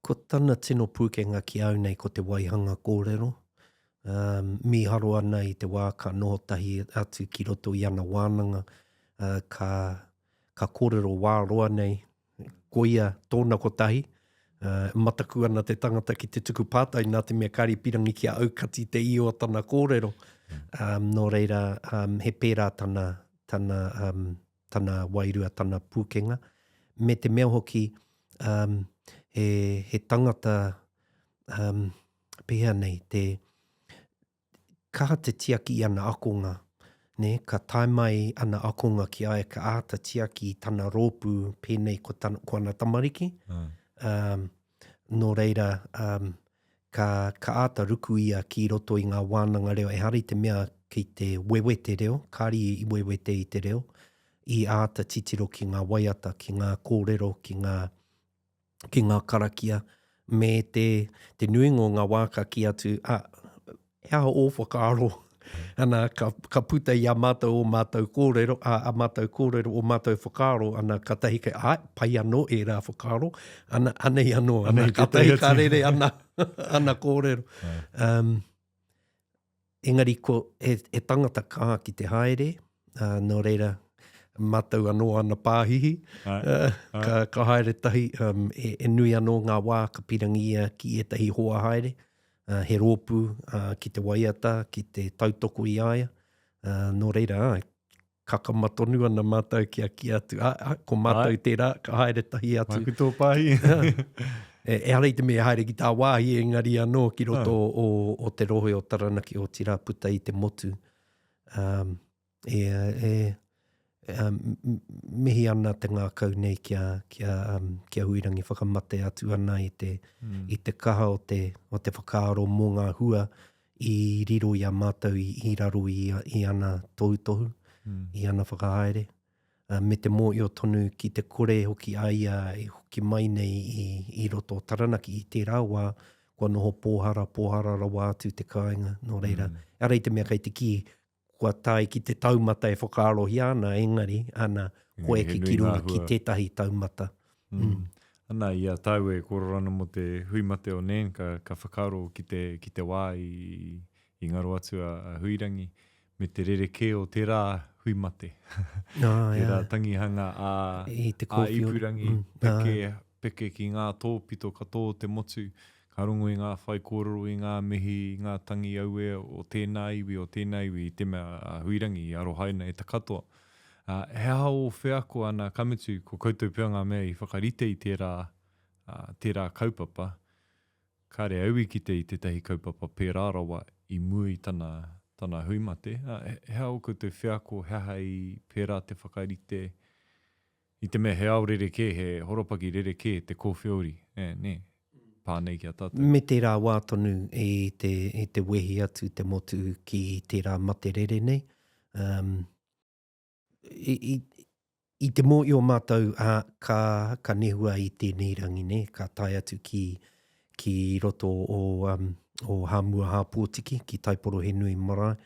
ko tana tino pūkenga ki au nei ko te waihanga kōrero. Um, mīharo ana i te wā ka noho tahi atu ki roto i ana wānanga, uh, ka, ka kōrero wā roa nei koia tōna kotahi, uh, mataku ana te tangata ki te tuku pātai nā te mea kāri pirangi kia aukati te io o tana kōrero. Um, nō reira, um, he pērā tana, tana, um, tana wairua, tana pūkenga. Me te mea hoki, um, he, he tangata, um, pēhea nei, te, kaha te tiaki i ana akonga, nē, ka tae mai ana akonga ki a ia ka āta tiaki i tana rōpū pēnei ko, tana, ko ana tamariki. Mm. Um, nō reira, um, ka, ka āta ruku ia ki roto i ngā wānanga reo, ehara i te mea ki te wewete reo, kāri i wewete i te reo, i āta titiro ki ngā waiata, ki ngā kōrero, ki ngā ki ngā karakia, me te, te nuinga o ngā wā ka kī atu, ah, he aha ō whakaaro? Ana, ka, ka puta i a mātou ō mātou kōrero, a, a mātou kōrero, ō mātou whakaaro, ana, kātahi kei, āe, pai anō ērā whakaaro, ana, anei anō, ana, kātahi ka rere ana, ana kōrero. Um, Engari ko, he, he tangata kaha ki te haere, uh, nō reira, mātou anō ana pāhihi, uh, ka, ka haere tahi, um, e, e nui anō ngā wā ka pirangi ia ki ētahi hoa haere, uh, he rōpū uh, ki te waiata, ki te tautoko i a ia, uh, nō reira, āe, kakama tonu ana mātou kia kī atu, a, a, ko mātou Ai. tērā, ka haere tahi atu. Māku tō pāhi. e, ehara i te mea haere ki tā wāhi, engari anō ki roto o, o te rohe o Taranaki, otirā puta i te motu. Um, e, e, um, mihi ana te ngākau nei kia, kia, um, kia Huirangi whakamate atu ana i te, mm. i te kaha o te, o te whakaaro mō ngā hua i riro i a mātou i, i raro i, i ana tohutohu, mm. i ana whakahaere, uh, me te mōio tonu ki te kore hoki a ia e hoki mai nei i, i roto o Taranaki i tērā wā, kua noho pōhara, pōhara rawa atu te kāinga, nō reira, mm. ara i te mea kei te kī, kua tae ki te taumata e whakaarohia ana, engari, ana, kua eke ki runga ki tētahi taumata. Mm. Mm. Ana, i a tāu e kōrero ana mō te hui mate o Nan, ka, ka whakaaro ki te, ki te wā i, i ngaro atu a, a Huirangi, me te rerekē o tērā hui mate. Ah, tērā yeah. tangihanga a, I te a ipurangi, mm. peke, ah. peke ki ngā tōpito katoa o te motu, Ka rongo i ngā whaikōrero, i ngā mihi, i ngā tangi auē o tēnā iwi, o tēnā iwi, i te mea a Huirangi i arohaina e te katoa. Ā, he aha ō wheako, ana, ka mutu, ko koutou pea ngā mea i whakarite i tērā, ā, tērā kaupapa. Kāre au i kite i tētahi kaupapa pērā rawa i mua i tana, tana hui mate. Ā, he aha ō koutou wheako, he aha i pērā te whakarite, I te mea he ao rerekē, he horopaki rerekē te kōwheori, e, nē, pā nei ki a tātou. Me tērā wā tonu i te, i te wehi atu te motu ki tērā mate rere nei. Um, i, i, i te mōhio mātou, ā, ka, ka nehua i tēnei rangi, nē, ka tae atu ki, ki roto o, um, o Hāmua Hāpōtiki, ki Taiporohenui marae,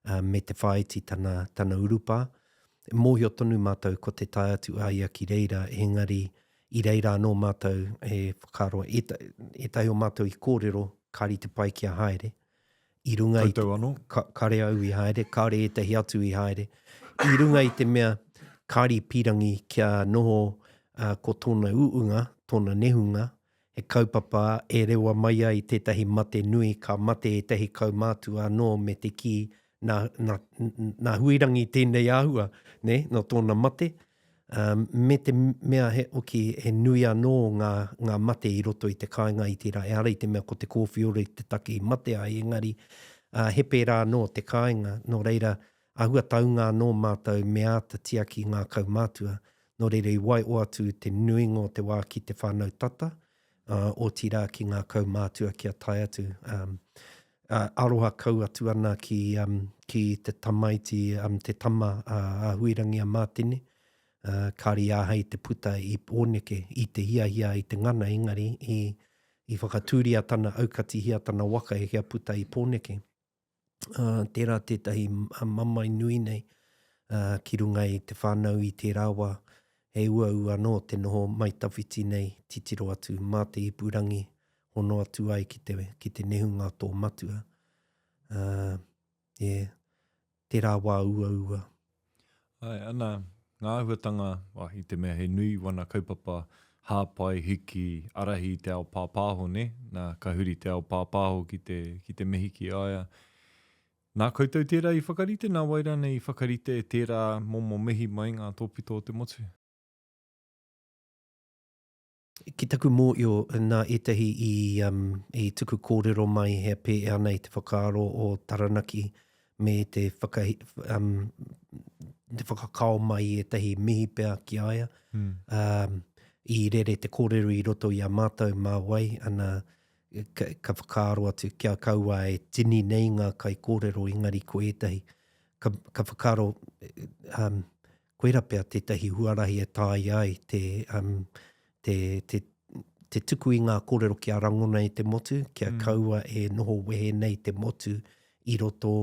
uh, me Te Whāiti tana, tana urupā. Mōhio tonu mātou ko te tae atu a ia ki reira, engari i reira anō mātou e whakaaro, ētahi o mātou i kōrero, kāre i te pai kia haere. I runga i Koutou anō? Ka, kāre au i haere, kāre ētahi atu i haere. I runga i te mea, kāre i pīrangi kia noho uh, ko tōna uunga, tōna nehunga, he kaupapa e rewa mai ai tētahi mate nui, ka mate ētahi kaumātua anō me te kī, nā, nā, nā Huirangi tēnei āhua, nē, nō tōna mate. Um, me te mea he, hoki, he nui anō ngā, ngā mate i roto i te kāinga i tērā, ehara i te mea ko te kōwhiori te take i mate ai, engari, uh, he pērā anō te kāinga, nō reira, āhua taunga anō mātou me āta tiaki ngā kaumātua, nō reira i waiho atu te nuinga o te wā ki te whānau tata, ā, otirā ki ngā kaumātua kia tae atu. Um, ā, aroha kau atu ana ki, um, ki te tamaiti, um, te tama a, a Huirangi a Mātene, ā, kāre i āhei te puta i Pōneke, i te hiahia, i te ngana, engari i, I whakatūria tana, aukatihia tana waka e kia puta i Pōneke. Ā, tērā tētahi mamae nui nei ā, ki runga i te whānau i tērā wā. He uaua anō te noho mai tawhiti nei, titiro atu mā te ipurangi, hono atu ai ki te, ki te nehunga tō matua. Ā, yeah, tērā wā uaua. Āe, ana, ngā āhuatanga, wā, i te mea he nui wana kaupapa hāpai, hiki, arahi i te ao pāpāho, nē? Nā, ka huri te ao pāpāho ki te, ki te mihi ki a ia. Nā koutou tērā i whakarite, nā wai rānei i whakarite tērā momo mihi mai ngā tōpito o te motu? Ki taku mōhio, nā ētahi i, um, i tuku kōrero mai he pēhea ana i te whakaaro o Taranaki me te, whaka, um, te whakakao mai i ētahi mihi pea ki a ia. Mm. Um, i rere te kōrero i roto i a mātou mā wai, ana, ka, ka whakaaro atu kia kaua e tini nei ngā kaikōrero, engari ko ētahi. Ka, ka whakaaro, um, Koira pea tētahi huarahi e taea ai te, um, te, te, te tuku i ngā kōrero kia rangona e te motu, kia mm. kaua e noho wehe nei te motu i roto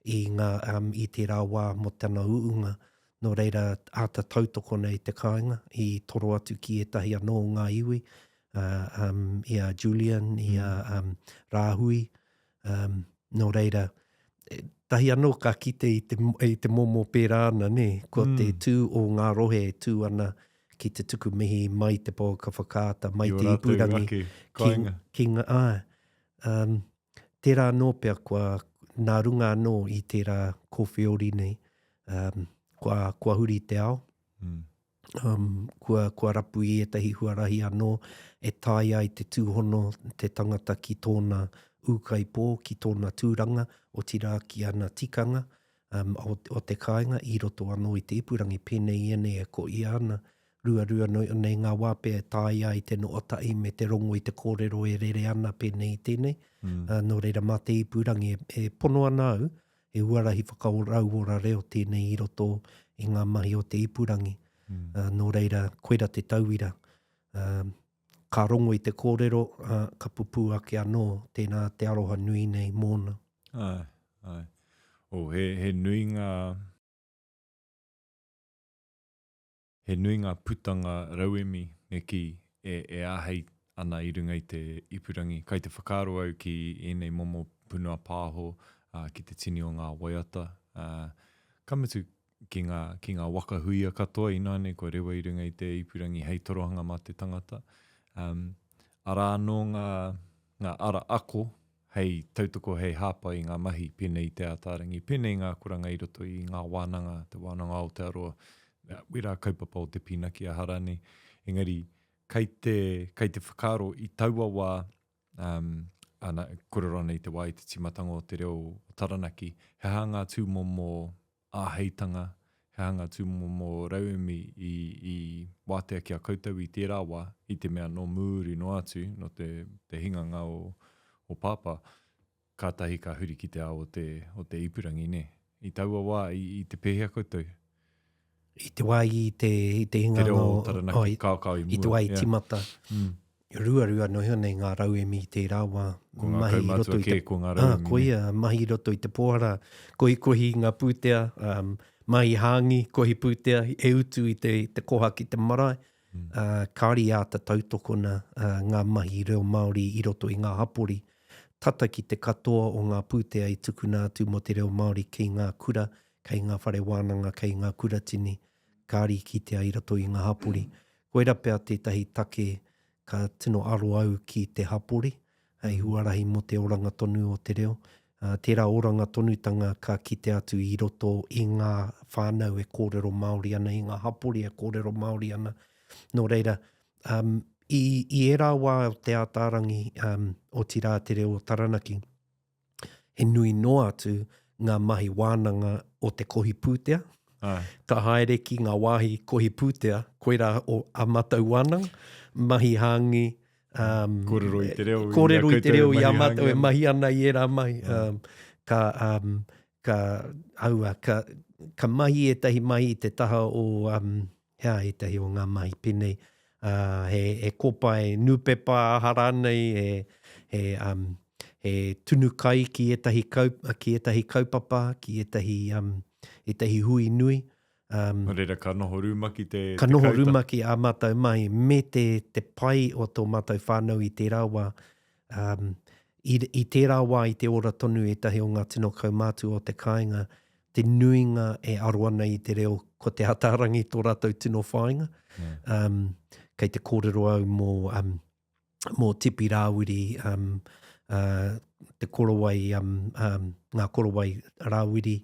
i, ngā, um, i tērā wā mō tana uunga. Nō reira, āta tautokona e te kāinga, i toro atu ki ētahi anō o ngā iwi, uh, um, i a Julian, i a mm. um, Rāhui, Um, nō reira, tahi anō ka kite i te, i te momo pērā ana, nē, kua mm. te tū o ngā rohe e tū ana ki te tuku mihi mai te pouaka whakaata, mai te ipurangi, ki, ki ngā, āe, um, tērā anō pea kua, nā runga anō i tērā kōwheori nei, um, kua, kua huri te ao, mm. um, kua, kua rapu i ētahi huarahi anō e taea ai te tūhono te tangata ki tōna ūkaipō, ki tōna tūranga, otirā ki ana tikanga um, o, o te kāinga i roto anō i te ipurangi, pēnei ianei e koia ana, ruarua noi, nei ngā wā pea e taea ai te noatahi me te rongo i te kōrero e rere ana pēnei i tēnei. Mm. Uh, nō reira, mā te ipurangi e, e pono ana au, He huarahi whakarauora reo tēnei i roto i ngā mahi o te ipurangi. Mm. Uh, nō reira, koira te tauira. Uh, ka rongo i te kōrero, uh, ka pupū ake anō tēnā te aroha nui nei mōna. Ai, ai. Oh, he, he nui ngā... He nui ngā putanga rauemi, me kī, e, e āhei ana i runga i te ipurangi. Kai te whakaaro au ki ēnei momo punua pāho, ā, ki te tini o ngā waiata, ā, ka mutu ki ngā, ki ngā waka huia katoa ināianei kua rewa i runga i te ipurangi hei torohanga mā te tangata. Um, arā anō ngā, ngā ara ako hei tautoko, hei hāpai i ngā mahi pēnei i Te Ātaarangi, pēnei i ngā akoranga i roto i ngā wānanga, Te Wānanga o Aotearoa, wērā kaupapa o te pīnaki aha rānei. Engari, kei te, kei te whakaaro i taua wā, um, ana, kōrero ana i te wā i te tīmatanga o te reo o Taranaki, he aha ngā tūmomo āheitanga, he aha ngā tūmomo rauemi i, i wātea ki a koutou i tērā wā, i te mea nō mūri noa atu, nō te, te hinganga o, o Pāpā, kātahi ka huri ki te ao o te, o te ipurangi, nē. I taua wā, i, i te pēhea koutou? I te wā i te, i te hinganga o... Te reo o Taranaki, oh, i, kao kao i mua. I te wā i yeah. timata. Mm. Ruarua noa iho nei ngā rauemi i tērā wā. Ko ngā mahi i roto i te, ko ngā rauemi. Ah, koia, mahi i roto i te pōhara, kohikohi ngā pūtea, um, mahi hāngi, kohi pūtea, e utu i te, te koha ki te marae. Mm. Uh, kāore i āta tautokona uh, ngā mahi reo Māori i roto i ngā hapori. Tata ki te katoa o ngā pūtea i tukuna atu mō te reo Māori ki ngā kura, kei ngā whare wānanga, kei ngā kuratini, kāore i kitea i roto i ngā hapori. Koira pea tētahi take ka tino aro au ki te hapori, hei huarahi mō te oranga tonu o te reo. Tērā oranga tonutanga ka kite atu i roto i ngā whānau e kōrero Māori ana, i ngā hapori e kōrero Māori ana. Nō reira, um, i, i ērā wā o Te Ātaarangi, um, otirā te reo o Taranaki, he nui noa atu ngā mahi wānanga o te kohi pūtea. Ai. Ka haere ki ngā wāhi kohi pūtea, koirā o a mātou wānanga, mahi hāngi, um, kōrero i te reo, kōrero i te reo i a mātou e mahi ana i ērā mahi. Um, ka, um, ka, aua, ka, ka mahi ētahi mahi i te taha o, um, he aha ētahi o ngā mahi pēnei? Uh, he, he kōpae nūpepa aha rānei, he, he, um, he tunu kai ki ētahi, kau, ki ētahi kaupapa, ki ētahi, um, ētahi hui nui. Um, Nō reira, ka noho rumaki te, ka te noho kauta. rumaki ā mātou mahi, me te, te pai o tō mātou whānau i tērā wā. Um, i, i tērā wā i te ora tonu ētahi o ngā tino kaumātua o te kāinga, te nuinga e aro ana i te reo ko Te Ataarangi tō rātou tino whāinga. Mm. Um, kei te kōrero au mō, um, mō Tipi Rāwiri, um, uh, te korowai, um, um, ngā korowai Rāwiri,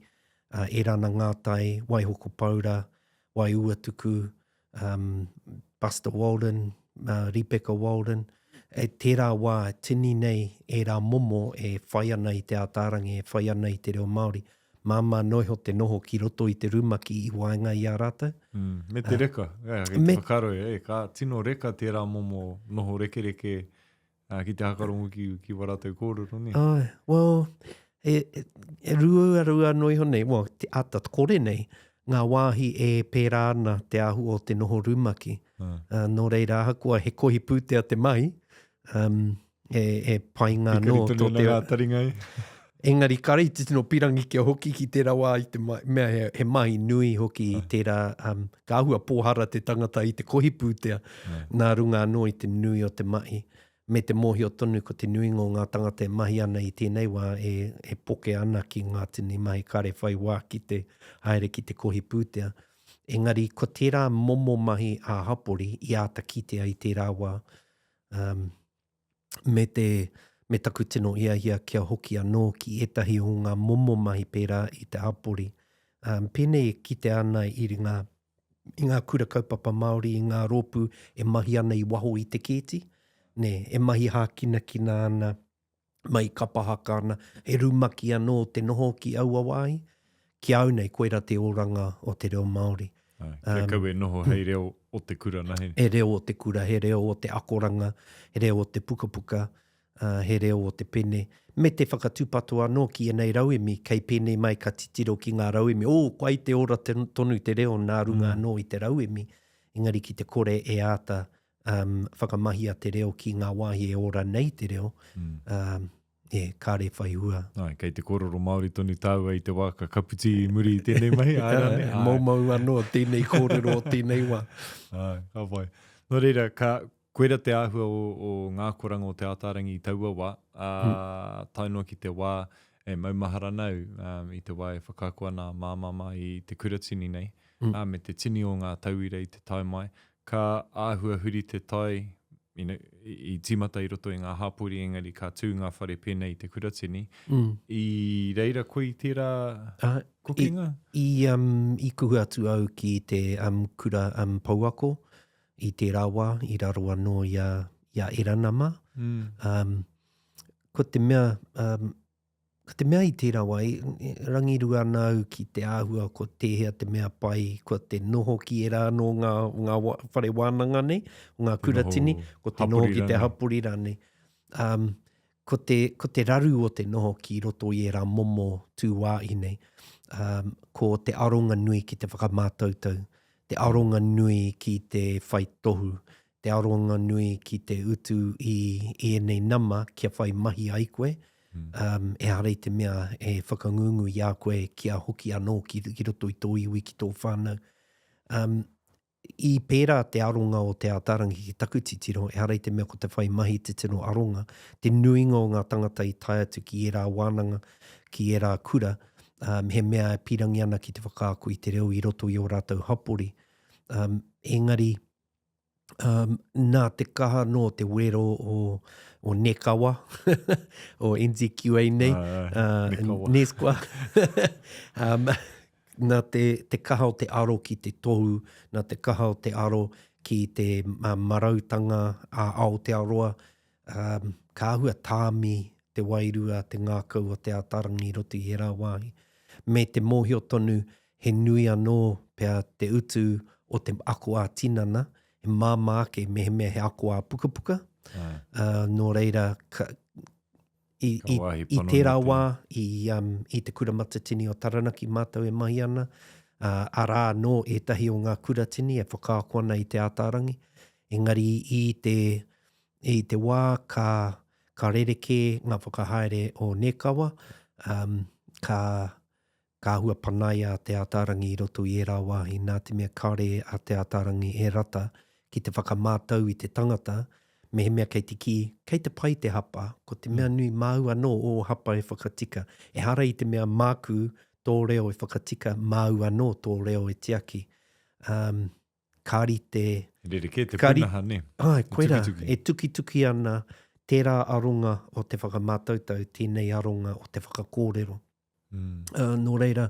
uh, Erana Ngātai, Waihoko Paura, Waiuatuku, um, Buster Walden, uh, Ripeka Walden, e tērā wā, tini nei ērā momo e whai ana i Te Ataarangi, e whai ana i te reo Māori. Māmā noa iho te noho ki roto i te rumaki i waenga i a rātou. Mm, me te reka, uh, kei te whakaaro, e, ka tino reka tērā momo noho rekereke Ā, ki te hakarongo ki, ki wā rātou kōrero, nē? Āe, well, e, e, e ruarua noa iho nei, well, te āta kore nei, ngā wāhi e pērā ana te āhua o te noho rumaki. Uh, nō reira, ahakoa he kohi pūtea te mahi, um, e, e painga anō tō te... Ngā taringa e. Engari kare i te tino pirangi kia hoki ki tērā wā i te mea he, he mahi nui hoki i tērā, um, ka āhua pōhara te tangata i te kohi pūtea, nā runga anō i te nui o te mahi. Me te mōhio tonu ko te nuinga o ngā tangata e mahi ana i tēnei wā e, e poke ana ki ngā tini mahi kare whai wā ki te haere ki te kohi pūtea. Engari ko tērā momo mahi ā-hapori i āta kitea i tērā wā. Um, me te, me taku tino hiahia kia hoki anō ki ētahi o ngā momo mahi pērā i te hapori. Um, pēnei e kitea ana i ngā, i ngā kura kaupapa Māori, i ngā rōpū e mahi ana i waho i te kēti, nē, e mahi hākinakina ana, mahi kapa haka ana, he rumaki anō te noho ki aua wāhi. Ki a au nei, koirā te oranga o te reo Māori. Ai, kia um, kaua e noho hei reo o te kura nahi. He reo o te kura, he reo o te akoranga, he reo o te pukapuka, uh, he reo o te pene. Me te whakatūpato anō ki ēnei rauemi, kei pēnei mai ka titiro ki ngā rauemi, oh, kai te ora te, tonu te reo nā runga mm. anō i te rauemi, engari ki te kore e āta um, whakamahia te reo ki ngā wāhi e ora nei te reo, mm. um, e, kāre whai hua. Ai, kei te kōrero Māori tonu tāua i te wā ka kaputi i muri i tēnei mahi, āe rānei? Āe. Moumou anō tēnei kōrero o tēnei wā. Āe, ka pai. Nō reira, ka, koira te āhua o, o ngā akoranga o Te Ataarangi i taua wā, ā, mm. tae noa ki te wā e maumahara ana au, um, i te wā e whakaako ana a māmā mā i te kuratini nei, mm. ā, me te tini o ngā tauira i te tae mai, Ka āhua huri te tai, you know, i tīmata i roto i ngā hapori engari ka tū ngā whare pēnei i te Kuratini. Mm. I reira koe i tērā uh, kokenga? I, i, um, i kuhu atu au ki te um, kura um, pouako i tērā wā, i raro anō i a, i a Erana mā. Mm. Um, ko te mea, um, Ko te mea i tērā wā, e rangirua ana au ki te āhua ko tēhea te mea pai, ko te noho ki ērā anō ngā, ngā whare wānanga nei, o ngā kuratini, ko te noho ki te hapori rānei. Um, ko te, ko te raru o te noho ki roto i ērā momo tūwāhi nei, um, ko te aronga nui ki te whakamātautau, te aronga nui ki te whai tohu, te aronga nui ki te utu i ēnei nama kia whai mahi ai koe, um, ehara i te mea e whakangungu i a koe kia hoki anō ki, ki roto i tō iwi, ki tō whānau. Um, i pērā te aronga o Te Ataarangi ki taku titiro, ehara i te mea ko te whai mahi te tino aronga. Te nuinga o ngā tangata i tae atu ki ērā wānanga, ki ērā kura, um, he mea e pīrangi ana ki te whakaako i te reo i roto i ō rātou hapori. Um, engari, um, nā te kaha nō te wero o, o Nekawa, o NZQA nei, uh, uh, Neskwa, um, nā te, te kaha o te aro ki te tohu, nā te kaha o te aro ki te uh, marautanga a Aotearoa, um, ka āhua tāmi te wairua, te ngākau o Te Ataarangi i roto i ērā wāhi. Me te mōhio tonu he nui anō pea te utu o te ako ā-tinana, he māmā ake mehemea he ako ā-pukapuka. Uh, nō reira, ka, i, i, i tērā wā, i, um, i te Kura Matatini o Taranaki mātou e mahi ana, uh, arā anō ētahi o ngā kuratini e whakaako ana i Te Ataarangi. Engari i te, i te wā ka, ka rerekē ngā whakahaere o Nekawa, um, ka, ka āhua panaia a Te Ataarangi i roto i ērā wāhi nā te mea kāore a Te Ataarangi e rata ki te whakamātau i te tangata mehemea kei te kī, kei te pai te hapa, ko te mea nui māu anō ō hapa e whakatika. Ehara i te mea māku tō reo e whakatika, māu anō tō reo e tiaki. Um, ka rite... Rerekē te pūnaha, nē? Āe, koirā, e tukituki ana tērā aronga o te whakamātautau, tēnei aronga o te whakakōrero. Mm. Uh, nō reira,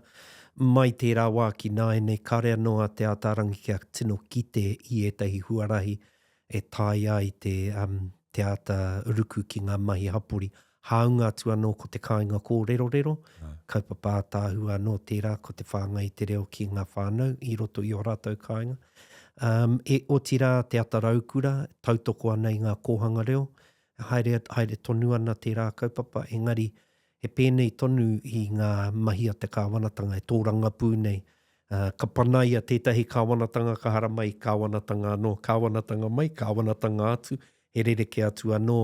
mai tērā wā ki nāianei, kāre anō a Te Ataarangi kia tino kite i ētahi huarahi e taea ai te, um, te āta ruku ki ngā mahi hapori. Hāunga atu anō ko te kāinga kōrerorero, kaupapa ātaahua anō tērā ko te whāngai i te reo ki ngā whānau i roto i ō rātou kāinga. Um, e, otirā te ata raukura, tautoko ana i ngā kōhanga reo, haere, haere tonu ana tērā kaupapa, engari he pēnei tonu i ngā mahi a te kāwanatanga e tōrangapū nei. Uh, ka panaia tētahi kāwanatanga ka haramai, kāwanatanga anō, kāwanatanga mai, kāwanatanga atu, he rerekē atu anō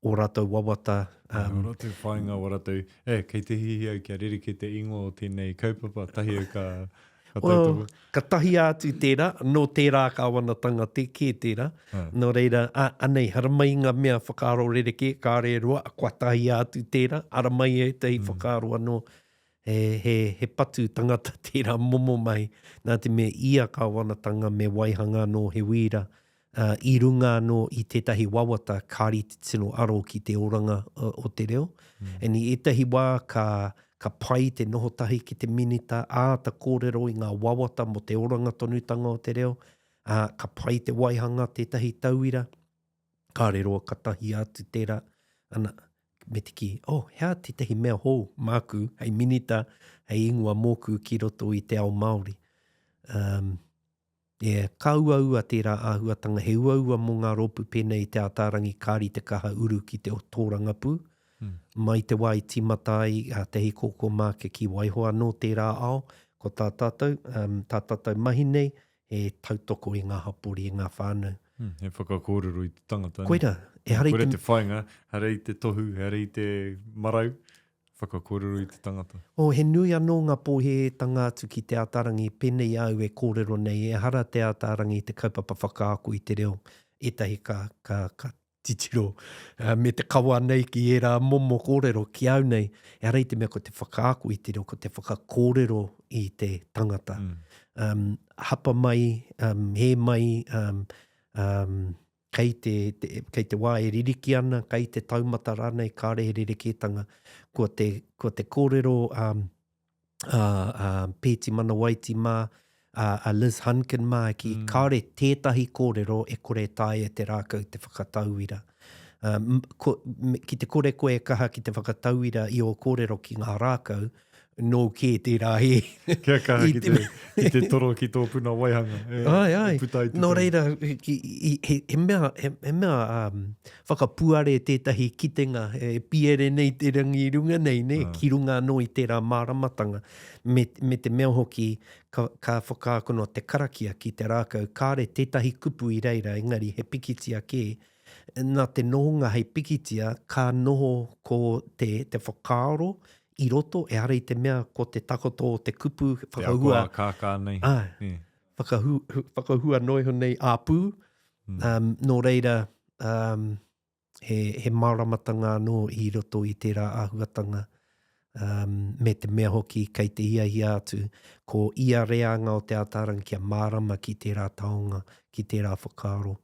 ō rātou wawata. Um, ō rātou whāinga, ō rātou, e, kei te hiahia au kia rerekē te ingoa o tēnei kaupapa, tahi au ka, ka tautoko. Well, ka tahia atu tērā, nō tērā kāwanatanga te kē tērā. Ah. Nō reira, a, anei, haramai ngā mea whakaaro rerekē, kāre e roa, kua tahia atu tērā, haramai ētahi mm. whakaaro anō. He, he, he patu tangata tērā momo mahi, nā te mea ia kāwanatanga me waihanga anō he wīra, ā, i runga anō i tētahi wawata kāre i te tino aro ki te oranga o te reo. Mm. And i ētahi wā ka, ka pai te noho tahi ki te minita, āta kōrero i ngā wawata mō te oranga tonutanga o te reo, ā, ka pai te waihanga tētahi tauira, kāre roa ka tahia atu tērā, ana, me te kī, oh, he aha tētahi mea hou māku hei minita, hei ingoa mōku ki roto i te ao Māori. Um, Yeah, ka uaua tērā āhuatanga, he uaua mō ngā rōpū pēnei i Te Ataarangi kāri te kaha uru ki te tōrangapū. Mm. Mai te wā i tīmata ai a Te Hikōkō mā kia kī waiho anō tērā ao, ko tā tātou, um, tā tātou mahi nei, he tautoko i ngā hapori, i ngā whānau. Mm, he whakakōrero i te tangata. Koira, ehara i te... Koira te whāinga, ehara i te tohu, ehara i te marau, Whakakōrero i te tangata. Oh, he nui anō ngā pōhēhētanga atu ki Te Ataarangi, pēnei a au e kōrero nei, ehara Te Ataarangi i te kaupapa whakaako i te reo, ētahi ka, ka, ka titiro me te kawa nei ki ērā momo kōrero, ki au nei, ehara i te mea ko te whakaako i te reo, ko te whakakōrero i te tangata. Mm. Um, hapa mai, um, hē mai, um, um, Kei te, te, kei te wā e ririki ana, kei te taumata rānei, kāre he rerekētanga. Kua te, kua te kōrero a, a, a Pēti Manawaiti mā, a, a Liz Hunkin mā, ki mm. kāore tētahi kōrero e kore e taea te rākau te whakatauira. Um, ko, ki te kore koe e kaha ki te whakatauira i ō kōrero ki ngā rākau, nōu kē tērā hē. Kia kaha ki te, ki te toro ki tō puna waihanga. E, ai, ai. E puta i te Nō reira, ki, i, he, he mea, he, he mea um, whakapuare tētahi kitenga e piere nei te rangi i runga nei, ne? Ah. ki runga anō i tērā māramatanga. Me, me te mea hoki, ka, ka whakaakona te karakia ki te rākau, kāre tētahi kupu i reira, engari he pikitia kē, nā te nohonga hei pikitia, ka noho ko te, te whakaaro i roto, ehara i te mea ko te takoto o te kupu whakahua. Te ako ā-kākā nei. Āe, whakahu, whakahua noa iho nei ā-pū. Mm. Um, nō reira, um, he, he māramatanga anō i roto i tērā āhuatanga. Um, me te mea hoki kei te hiahia atu, ko ia reanga o Te Ataarangi kia mārama ki tērā taonga, ki tērā whakaaro.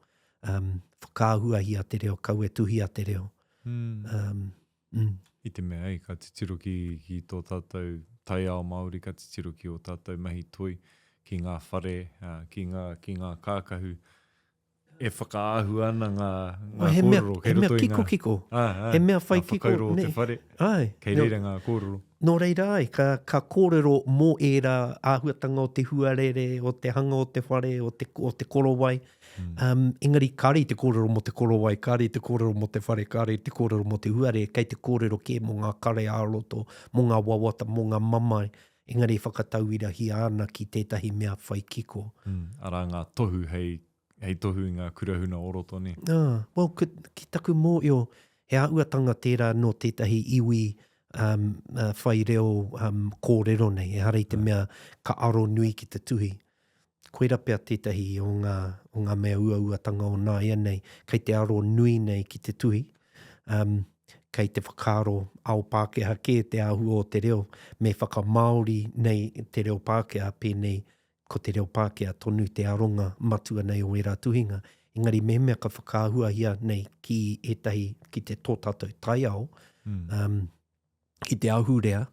Um, whakaahuahia te reo, kaua e tuhia te reo. Mm. Um, Mm. I te mea, ei, ka titiro ki, ki tō tātou taiao Māori, ka titiro ki ō tātou mahi toi, ki ngā whare, ki ngā, ki ngā kākahu, e whakaahua ana ngā, ngā he mea, kōrero kei he mea roto i ngā... kikokiko. Ā, ā, he mea whai kiko. Ngā whakairo o te whare, Ai, kei reira ngā kōrero. Nō reira ai, ka, ka kōrero mō ērā āhuatanga o te huarere, o te hanga o te whare, o te, o te korowai, Um, engari, kāre i te kōrero mō te korowai, kāre i te kōrero mō te whare, kāre i te kōrero mō te huare, kei te kōrero kē mō ngā kare ā-roto, mō ngā wawata, mō ngā mamae, engari e whakatauirahia ana ki tētahi mea whai kiko. Mm, arā ngā tohu hei, hei tohu i ngā kura huna o roto, nē? Ah, well, ki, ki taku mōhio, he āhuatanga tērā nō tētahi iwi um, uh, whai reo um, kōrero nei, ehara i te mea ka aro nui ki te tuhi. Koira pea tētahi o ngā, o ngā mea uauatanga o nāianei, kei te aro nui nei ki te tuhi, um, kei te whakaaro ao Pākehā kē te āhua o te reo, me whakamāori nei te reo Pākehā pēnei ko te reo Pākehā tonu te aronga matua nei o ērā tuhinga. Engari mehemea ka whakaahuahia nei ki ētahi, ki te tō tātou taiao, mm. um, ki te ahurea,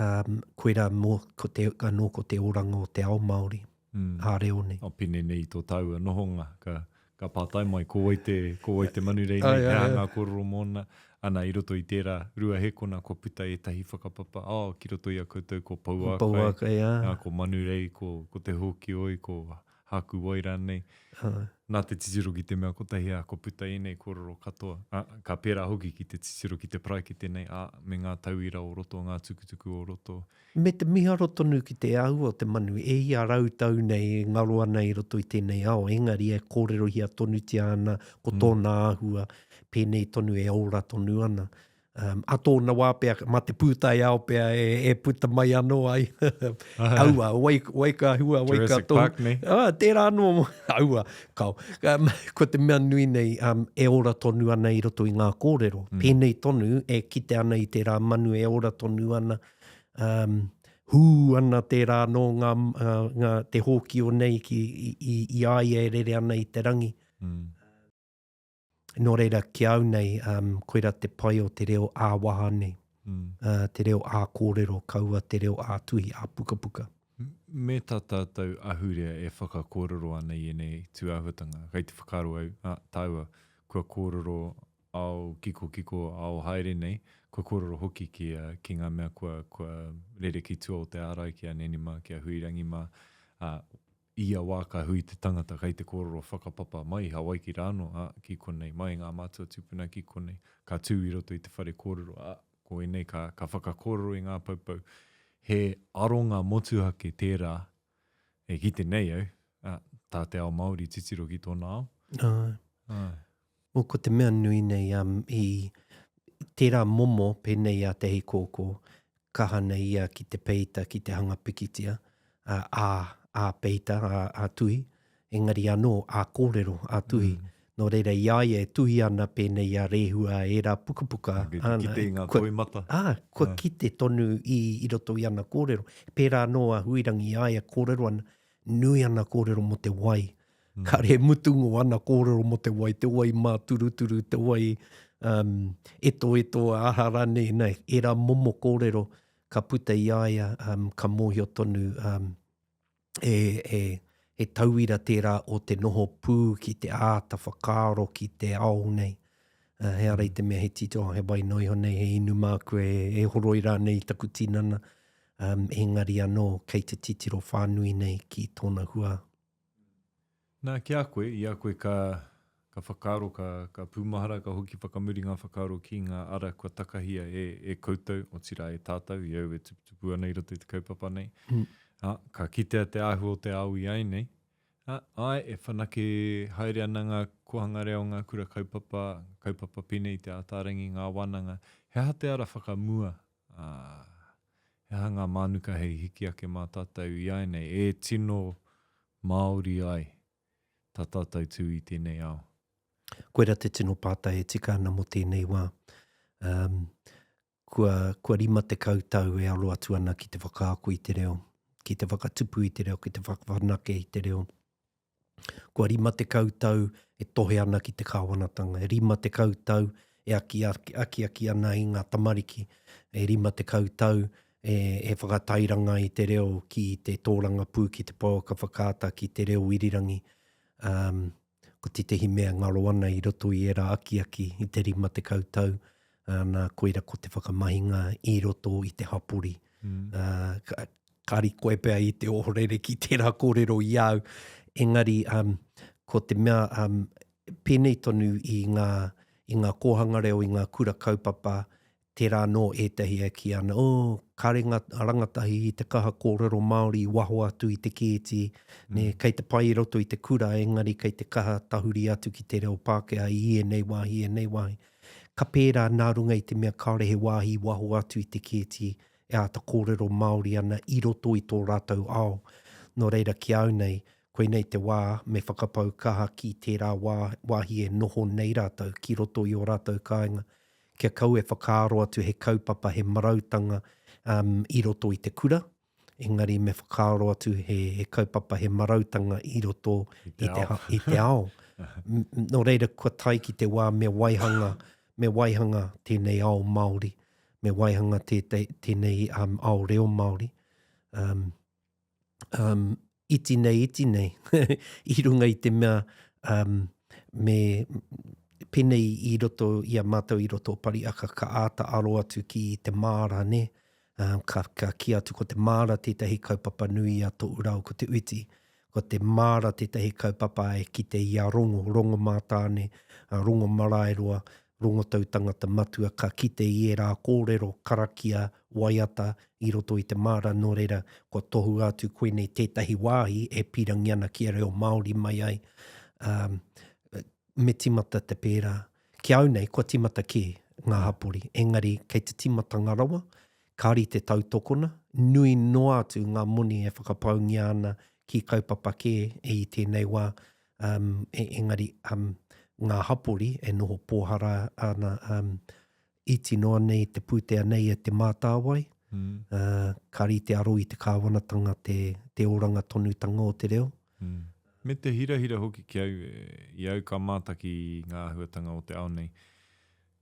um, koirā mō, ko te, anō ko te oranga o te ao Māori, mm. ā-reo nei. O pene nei tō tāua nohonga, ka, ka pātai mai, ko wai te, ko wai te manurei nei, he aha ngā kōrero mōna, ana i roto i tērā ruahekona kua puta ētahi whakapapa, oh, ki roto i a koutou ko Pouākai, Pouākai, ā. ā, ko Manurei, ko, ko Te Hōkioi, ko Hākuwai rānei. Ā. Nā te titiro ki te mea kotahi, ā, kua puta ēnei kōrero katoa. Ā, ka pērā hoki ki te titiro ki te paraikete nei, ā, me ngā tauira o roto, ngā tukutuku o roto. Me te miharo tonu ki te āhua o te manu, e ia rautau nei e ngaro ana i roto i tēnei ao, engari e kōrerohia tonutia ana ko tōna āhua, pēnei tonu e ora tonu ana. Um, a tōna wā pea, mā te pūtaiao pea e, e puta mai anō ai. aua, wai, wai ka hua, wai ka tohu. Park nei. Ah, tērā anō, aua, kao. Um, ko te mea nui nei, um, e ora tonu ana i roto i ngā kōrero. Mm. Pēnei tonu, e kite ana i tērā manu e ora tonu ana. Um, hū ana tērā anō ngā, uh, ngā, te hōkio nei ki, i, i, i a ia e rere ana i te rangi. Mm. Nō reira, ki a au nei, um, koira te pai o te reo ā-waha nei, mm. uh, te reo ā-kōrero, kaua te reo ā-tuhi, ā-pukapuka. Me tā tātou ahurea e whakakōrero ana i ēnei tūāhuatanga, kei te whakaaro au, ā, tāua, kua kōrero ao kikokiko, ao haere nei, kua kōrero hoki ki, uh, ki ngā mea kua, kua rere ki tua o te ārai, ki a Neni mā, ki a Huirangi mā, ā, I ia wā ka hui te tangata kei te kōrero whakapapa mai i Hawaiki rānō, ā, ki konei, mai i ngā mātua tūpuna ki konei, ka tū i roto i te whare kōrero, ā, ko ēnei ka, ka whakakōrero i ngā poupou. He aronga motuhake tērā e kite nei au, ā, tā te ao Māori titiro ki tōna ao. Āe. Āe. Well, ko te mea nui nei, um, i tērā momo pēnei a Te Heikōkō, kaha nei ia ki te peita, ki te hanga pikitia, ā, ā, ā peita, ā, ā tuhi, engari anō, ā kōrero, ā tuhi. Mm. Nō reira, i a ia e tuhi ana pēnei i a Rehua, ērā pukapuka. Kei te kite i ngā toi mata. Ā, kua kite tonu i, i roto i ana kōrero. Pērā anō a Huirangi i a ia kōrero ana, nui ana kōrero mō te wai. Mm. Kāre he mutunga o ana kōrero mō te wai, te wai māturuturu, te wai um, etoeto, aha rānei, nei, ērā momo kōrero ka puta i a ia, um, ka mōhio tonu um, e, e, he tauira tērā o te noho pū ki te āta whakaaro ki te ao nei. Uh, he ara i te mea he tito, he wai noa iho nei, he inu māku e, e horoi rānei i taku tinana. Um, engari anō, kei te titiro whānui nei ki tōna hua. Nā, ki a koe, i a koe ka, ka whakaaro, ka, ka pūmahara, ka hoki whakamuri ngā whakaaro ki ngā ara kua takahia e, e koutou, otirā e tātou, i au e tuputupu ana i roto i te kaupapa nei. Mm. Ā, ka kitea te āhua o te ao i ai nei. Ā, āe, e whanake haere ana ngā kōhanga reo, ngā kura kaupapa, kaupapa pēnei i Te Ātaarangi, ngā wānanga. He aha te ara whakamua, ā, he aha ngā mānuka hei hiki ake mā tātou i āianei e tino Māori ai tā tātou tū i tēnei ao? Koira te tino pātai e tika ana mō tēnei wā. Um, kua, kua 50 tau e aro atu ana ki te whakaako i te reo, ki te whakatupu i te reo, ki te whakawhanake i te reo. Kua 50 tau e tohe ana ki te kāwanatanga, e 50 tau e akiaki, akiaki ana i ngā tamariki, e 50 tau e, e whakatairanga i te reo ki te tōrangapū, ki te pouaka whakaata, ki te reo irirangi. Um, ko tētehi mea ngaro ana i roto i ērā akiaki i te 50 tau, ana, koira ko te whakamahinga i roto i te hapori. Mm. Uh, ka, kāri koe pea i te ohorere ki tērā kōrero i au, engari um, ko te mea um, pēnei tonu i ngā, i ngā kōhanga reo, i ngā kura kaupapa, Tērā anō ētahi e kī ana, oh, kāre ngā rangatahi i te kaha kōrero Māori i waho atu i te kēti, nē, kei te pai i roto i te kura, engari kei te kaha tahuri atu ki te reo Pākehā i ēnei wāhi, ēnei wāhi. Ka pērā nā runga i te mea kāore he wāhi i waho atu i te kēti e āta kōrero Māori ana i roto i tō rātou ao. Nō reira, ki a au nei, koinei te wā me whakapau kaha ki tērā wā, wāhi e noho nei rātou ki roto i ō rātou kāinga, kia kaua e whakaaro atu he kaupapa, he marautanga um, i roto i te kura, engari me whakaaro atu he, he kaupapa, he marautanga i roto i te, i te, ao. I te ao. Nō reira, kua tae ki te wā me waihanga, me waihanga tēnei ao Māori, me waihanga tē, tē, tēnei um, ao reo Māori. Um, um, iti nei, iti nei, i runga i te mea um, me penei i roto i a mātou i roto o Pariaka ka āta aro atu ki te māra, ne? Um, ka, ka kī atu ko te māra tētahi kaupapa nui a Toʻu Rau ko Te Uiti. Ko te māra tētahi kaupapa e kite i a Rongo, Rongo Mātāne, Rongo Maraeroa, Rongotau tangata matua ka kite i ērā kōrero, karakia, waiata i roto i te māra, nō reira, kua tohua atu koinei tētahi wāhi e pīrangi ana kia reo Māori mai ai. Um, me tīmata te pērā. Ki au nei, kua tīmata kē ngā hapori, engari kei te tīmatanga rawa, kāri te tautokona, nui noa atu ngā moni e whakapaungia ana ki kaupapa kē i tēnei wā, um, e, engari um, ngā hapori e noho pōhara ana um, iti noa nei te pūtea nei e Te Mātāwai, mm. uh, ka rite aro i te kāwanatanga te, te oranga tonutanga o te reo. Mm. Me te hirahira hoki ki au, i au ka mātaki i ngā āhuatanga o te ao nei.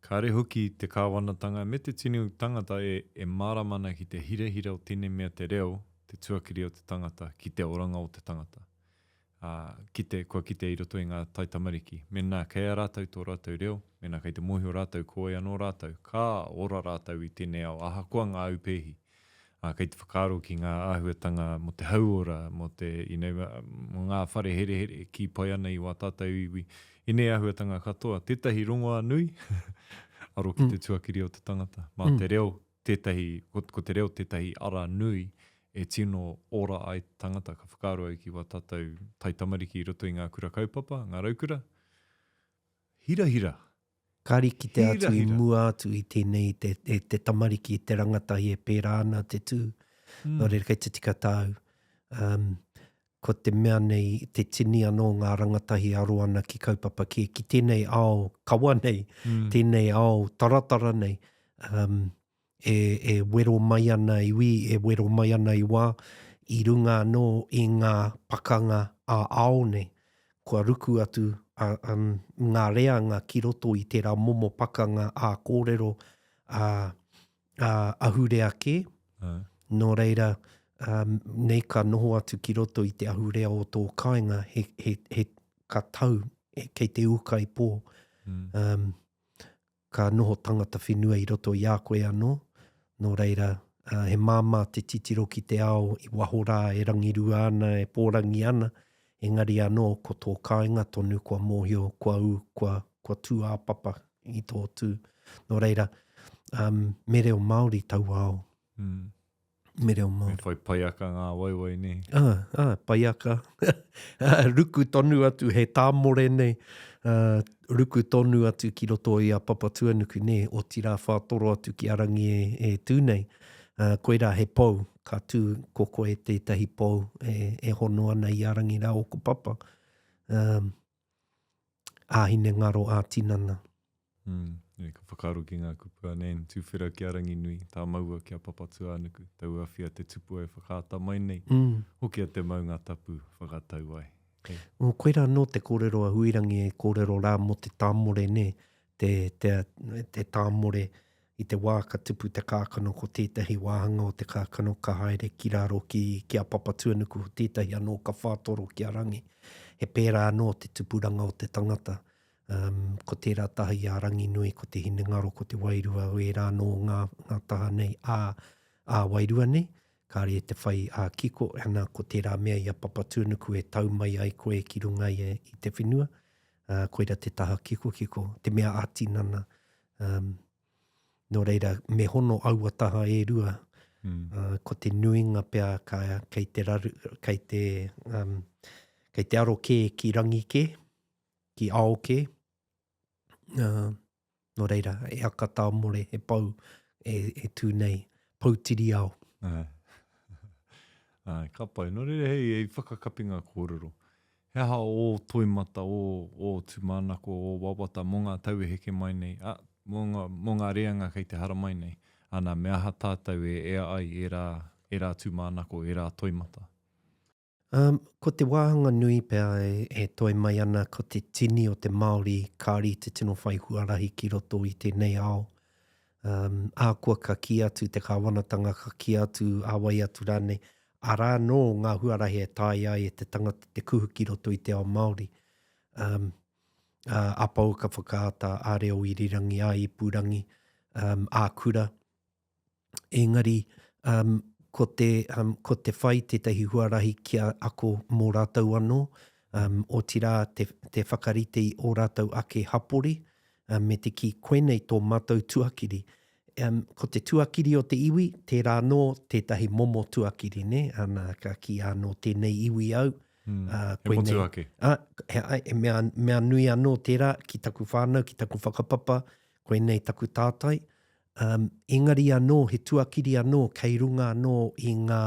Kāre hoki te kāwanatanga me te tini tangata e, e mārama ana ki te hirahira o tēnei mea te reo, te tuakiri o te tangata, ki te oranga o te tangata. Ā, kite, kua kite i roto i ngā taitamariki, mēnā kei a rātou tō rātou reo, mēnā kei te mōhio rātou ko wai anō rātou, ka ora rātou i tēnei ao, ahakoa ngā aupēhi. Ā, kei te whakaaro ki ngā āhuatanga mō te hauora, mō te, you know, mō ngā whare herehere e kī pai ana i wā tātou iwi, ēnei āhuatanga katoa. Tētahi rongoā nui, aro ki te tuakiri o te tangata, mā te reo tētahi, ko, ko te reo tētahi ara nui e tino ora ai te tangata, ka whakaaro au ki wā tātou taitamariki i roto i ngā kura kaupapa, ngā raukura. Hirahira! Kāri kite atu i mua atu i tēnei te, te, te tamariki, te rangatahi e pērā ana te tū. Mm. Nō reira, kei te tika tāu. Um, ko te mea nei, te tini anō ngā rangatahi aro ana ki kaupapa kē, ki tēnei ao kawa nei, mm. tēnei ao taratara nei, um, e, e wero mai ana i wī, e wero mai ana i wā, i runga anō i ngā pakanga ā-ao nei, kua ruku atu a, um, ngā reanga ki roto i tērā momo pakanga ā-kōrero, ā, ā, ahurea kē. Nō reira, um, nei ka noho atu ki roto i te ahurea o tō kāinga, he, he, he, ka tau, e, kei te ūkaipō. Mm. Um, ka noho tangata whenua i roto i a koe anō. Nō reira, uh, he māmā te titiro ki te ao i waho rā e rangirua ana, e pōrangi ana, engari anō ko tō kāinga tonu kua mōhio, kua ū, kua, kua tūāpapa i tō tū. Nō reira, um, me reo Māori taua ao. Mm. Me reo Māori. Me whai paiaka ngā waewae nei. Ah, ah, paiaka. ruku tonu atu, he tāmore nei, uh, ruku tonu atu ki roto i a Papatuanuku, nē, otirā whātoro atu ki a Rangi e, e tū nei. Uh, koirā he pou, ka tū ko koe tētahi pou e, e hono ana i a Rangi rā o ko Papa. Um, ā-hinengaro, ā-tinana. Mm, e, ka whakaaro ki ngā kupu a Nan, tūwhera ki a Ranginui, tā maua ki a Papatūānuku, tauawhia te tupua e whakaata mai nei, mm. hokia te maunga tapu whakatau ai. Hey. Oh, koirā anō te kōrero a Huirangi e kōrero rā mō te tāmore, nē, te, te, te tāmore i te wā ka tupu te kākano ko tētahi wāhanga o te kākano ka haere ki raro ki, ki a Papatūānuku, ko tētahi anō ka whātoro ki a Rangi. He pērā anō te tupuranga o te tangata. Um, ko tērā taha i a Ranginui, ko te hinengaro, ko te wairua, o ērā anō ngā, ngā taha nei ā, ā wairua nei, kāre e te whai ā kiko, ana ko tērā mea i a Papatūānuku e tau mai ai koe ki runga i, i te whenua, uh, koira te taha kikokiko, te mea ā-tinana, Um, Nō reira, me hono aua taha e rua. Mm. Uh, ko te nuinga pea ka, kei te, raru, kei te, um, kei te aro kē ki rangi kē, ki ao kē. Uh, nō reira, e aka tāmore, he pou e, e tū nei, pou tiri ao. Ai. Ai, ka pai. Nō reira, hei, hei whakakapinga kōrero. He aha ō toimata, ō, ō tūmanako, ō wawata mō ngā tau e heke mai nei, ā, mō ngā, mō ngā reanga kei te haramai nei? Ana, me aha tātou e ea ai ērā, ērā tūmanako, ērā toimata? Um, ko te wāhanga nui pea e, e toe mai ana ko te tini o te Māori kāri te tino whai huarahi ki roto i tēnei ao. Um, ahakoa ka kī atu te kāwanatanga, ka kī atu a wai atu rānei, arā anō ngā huarahi e taea ai e te tangata te kuhu ki roto i te ao Māori. Um, ā, a pouaka whakaata, ā reo irirangi, ā ipurangi, um, ā kura. Engari, um, ko te, um, ko te whai tētahi huarahi kia ako mō rātou anō, um, otirā te, te whakarite i ō rātou ake hapori, um, me te kī, koinei tō mātou tuakiri. Um, ko te tuakiri o te iwi, tērā anō tētahi momo tuakiri, nē? Ana, ka kī anō tēnei iwi au, mm, uh, koinei, he motuhake. Uh, he, he mea, mea nui anō tērā ki taku whānau, ki taku whakapapa, koinei taku tātai. Um, engari anō, he tuakiri anō kei runga anō i ngā,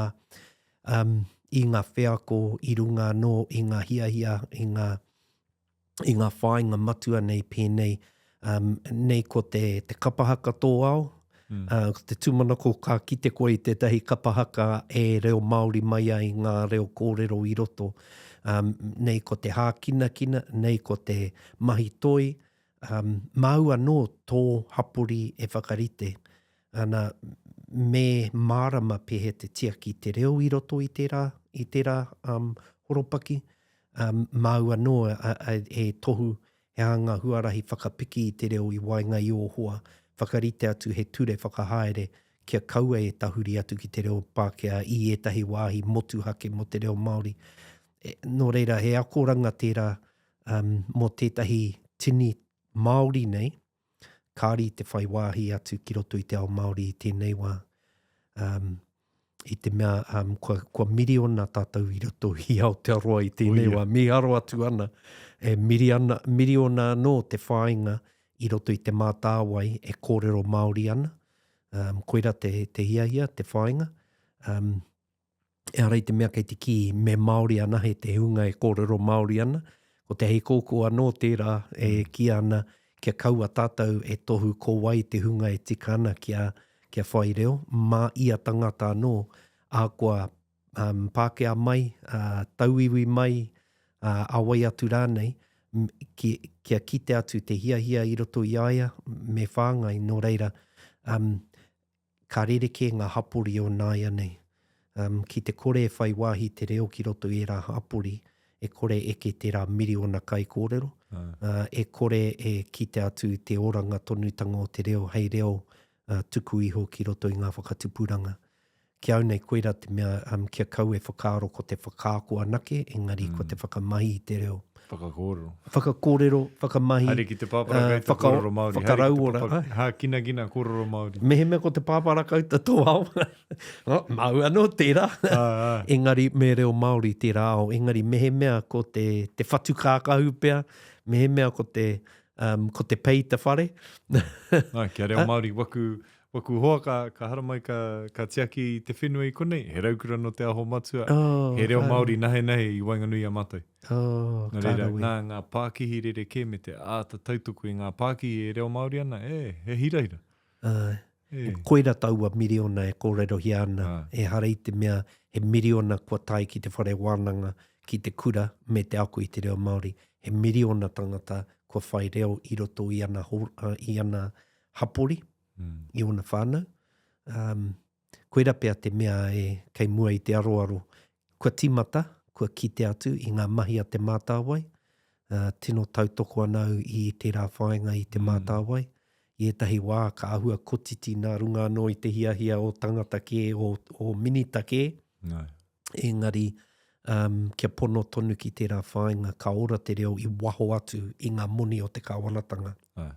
um, i ngā wheako, i runga anō i ngā hiahia, i ngā, i ngā whāinga matua nei pēnei, um, nei ko te, te kapa haka tō ao, mm. uh, ko te tūmanako ka kite koe i tētahi kapa haka e reo Māori mai ai ngā reo kōrero i roto. Um, nei ko te hākinakina, nei ko te mahi toi, um, māu anō tō hapori e whakarite. Ana, me mārama pēhea te tiaki te reo i roto i tērā, i tērā um, horopaki. Um, māu anō a, a, e tohu he aha ngā huarahi whakapiki i te reo i waenga i ō hoa, whakarite atu he ture whakahaere kia kaua e tahuri atu ki te reo Pākehā i ētahi wāhi motuhake mō te reo Māori. E, nō reira, he akoranga tērā um, mō tētahi tini Māori nei, kāri te whai wāhi atu ki roto i te ao Māori i tēnei wā. Um, I te mea um, kua, kua miriona tātou i roto i Aotearoa i tēnei wā, mīharo atu ana, e miriana, miriona anō te whāinga i roto i te mātāwai e kōrero Māori ana. Um, koira te, te hiahia, te whāinga. Um, Ehara i te mea kei te kī me Māori anahe te hunga e kōrero Māori ana, ko te heikōkō anō tērā e kīia ana kia kaua tātou e tohu ko wai te hunga e tika ana kia, kia whai reo, mā ia tangata anō, ahakoa um, Pākehā mai, uh, tauiwi mai, uh, a wai atu rānei, ki, kia kite atu te hiahia i roto i a ia, me whāngai, nō reira, um, Ka rerekē ngā hapori o nāianei. Um, ki te kore e whai wāhi te reo ki roto i ērā hapori, e kore eke tērā miriona kaikōrero, uh, e kore e kite atu te oranga tonutanga o te reo hei reo uh, tuku iho ki roto i ngā whakatupuranga. Ki au nei, koirā te mea um, kia kau e whakaaro ko te whakaako anake, engari mm. ko te whakamahi i te reo. Whakakōrero. Whakakōrero, whakamahi. Haere ki te pāparakauta uh, whaka, kōrero Māori. Whakarauora. Haere ki te papa, hākinakina kōrero Māori. Mehemea ko te pāparakauta tō ao, oh, māu anō tērā. Ah, ah. Engari me reo Māori tērā ao. Engari mehemea ko te, te whatu kākahu pea, mehemea ko te, um, ko te pei te whare. Ai, kia reo Māori, waku, Waku hoa ka, ka haramai ka, ka tiaki i te whenua i konei, he raukura no Te Aho Matua, oh, he reo Māori nahenahe i waenganui i a mātou. Oh, Nā reira, ngā, ngā pākihi rerekē me te āta tautoko i ngā pākihi e reo Māori ana, e, he hirahira. Uh, e. Koira taua miriona e kōrerohia ana, ah. ehara i te mea he miriona kua tae ki te whare wānanga, ki te kura me te ako i te reo Māori. He miriona tangata kua whai reo i roto i ana, i ana hapori, mm. i ōna whānau. Um, koira pea te mea e kei mua i te aroaro. Kua tīmata, kua kite atu i ngā mahi a Te Mātāwai. Uh, tino tautoko ana au i tērā whāinga i Te mm. Mātāwai. I ētahi wā ka āhua kotiti nā runga anō i te hiahia o tangata kē, o, o minita kē. No. Engari, um, kia pono tonu ki tērā whāinga, ka ora te reo i waho atu i ngā moni o te kāwanatanga. Ai.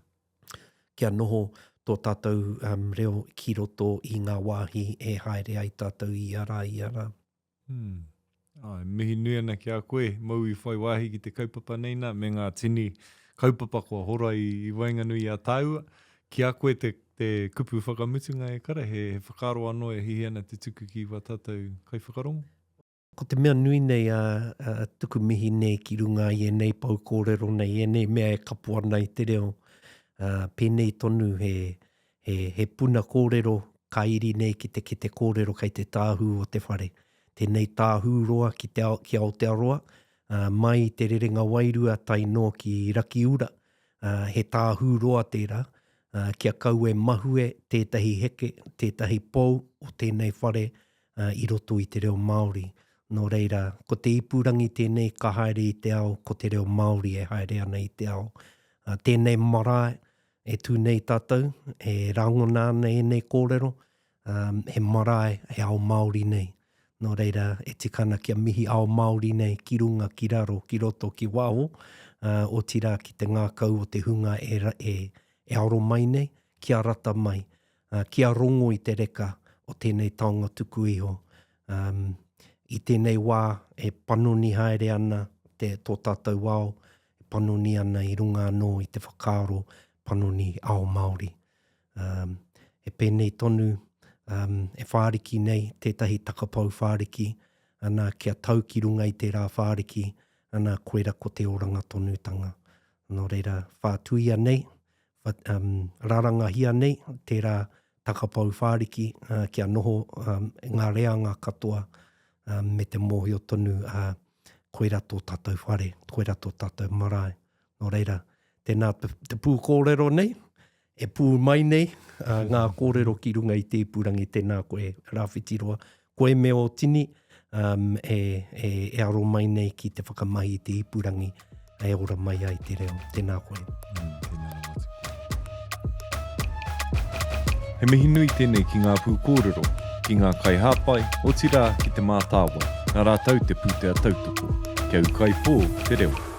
Kia noho tō tātou um, reo ki roto i ngā wāhi e haere ai tātou i ia rā, ia rā. Hmm. Ai, mihi nui ana ki a koe, mou i whai wāhi ki te kaupapa nei nā, me ngā tini kaupapa kua hora i, i waenganui i a tāua. Ki a koe te, te kupu whakamutunga e kara, he, he whakaaro anō e hihi ana te tuku ki wā tātou kaiwhakarongo? Ko te mea nui nei a, a tuku mihi nei ki runga i ēnei pou kōrero nei, ēnei mea e kapo ana i te reo, ā, pēnei tonu he, he, he puna kōrero ka iri nei ki te kete kōrero kei te tāhū o te whare. Tēnei tāhū roa ki te ao, ki Aotearoa, ā, mai i te rerenga wairua tae noa ki Rakiura, ā, he tāhū roa tērā, ā, kia kau e mahue tētahi heke, tētahi pou o tēnei whare, i roto i te reo Māori. Nō reira, ko te ipurangi tēnei ka haere i te ao, ko te reo Māori e haere ana i te ao. Tēnei marae e tū nei tātou, e rangona ana ēnei kōrero, he marae, he ao Māori nei. Nō reira, e tika ana kia mihi ao Māori nei ki runga, ki raro, ki roto, ki waho, otirā ki te ngākau o te hunga e, e aro mai nei, kia rata mai, kia rongo i te reka o tēnei taonga tuku iho. Um, I tēnei wā e panoni haere ana te, tō tātou ao, e panoni ana i runga anō i te whakaaro panoni ao Māori. Um, e pēnei tonu, um, e whāriki nei tētahi takapau whāriki, ana kia tau ki runga i tērā whāriki, ana koira ko te oranga tonutanga. Nō reira, whātuia nei, um, rarangahia nei tērā takapau whāriki uh, kia noho um, ngā reanga katoa um, me te mōhio tonu uh, koira tō tātou whare, koira tō tātou marae. Nō reira, tēnā te, te pū kōrero nei, e pū mai nei uh, ngā kōrero ki runga i te ipurangi, tēnā koe Rāwhitiroa, koe me ō tini um, e, e, e aro mai nei ki te whakamahi i te ipurangi e ora mai ai te reo. Tēnā koe. Mm, tēnā rawa atu. He mihi nui tēnei ki ngā pūkōrero, ki ngā kaihāpai, otirā ki Te Mātāwai, nā rātou te pūtea tautoko. Kia ūkaipō te reo.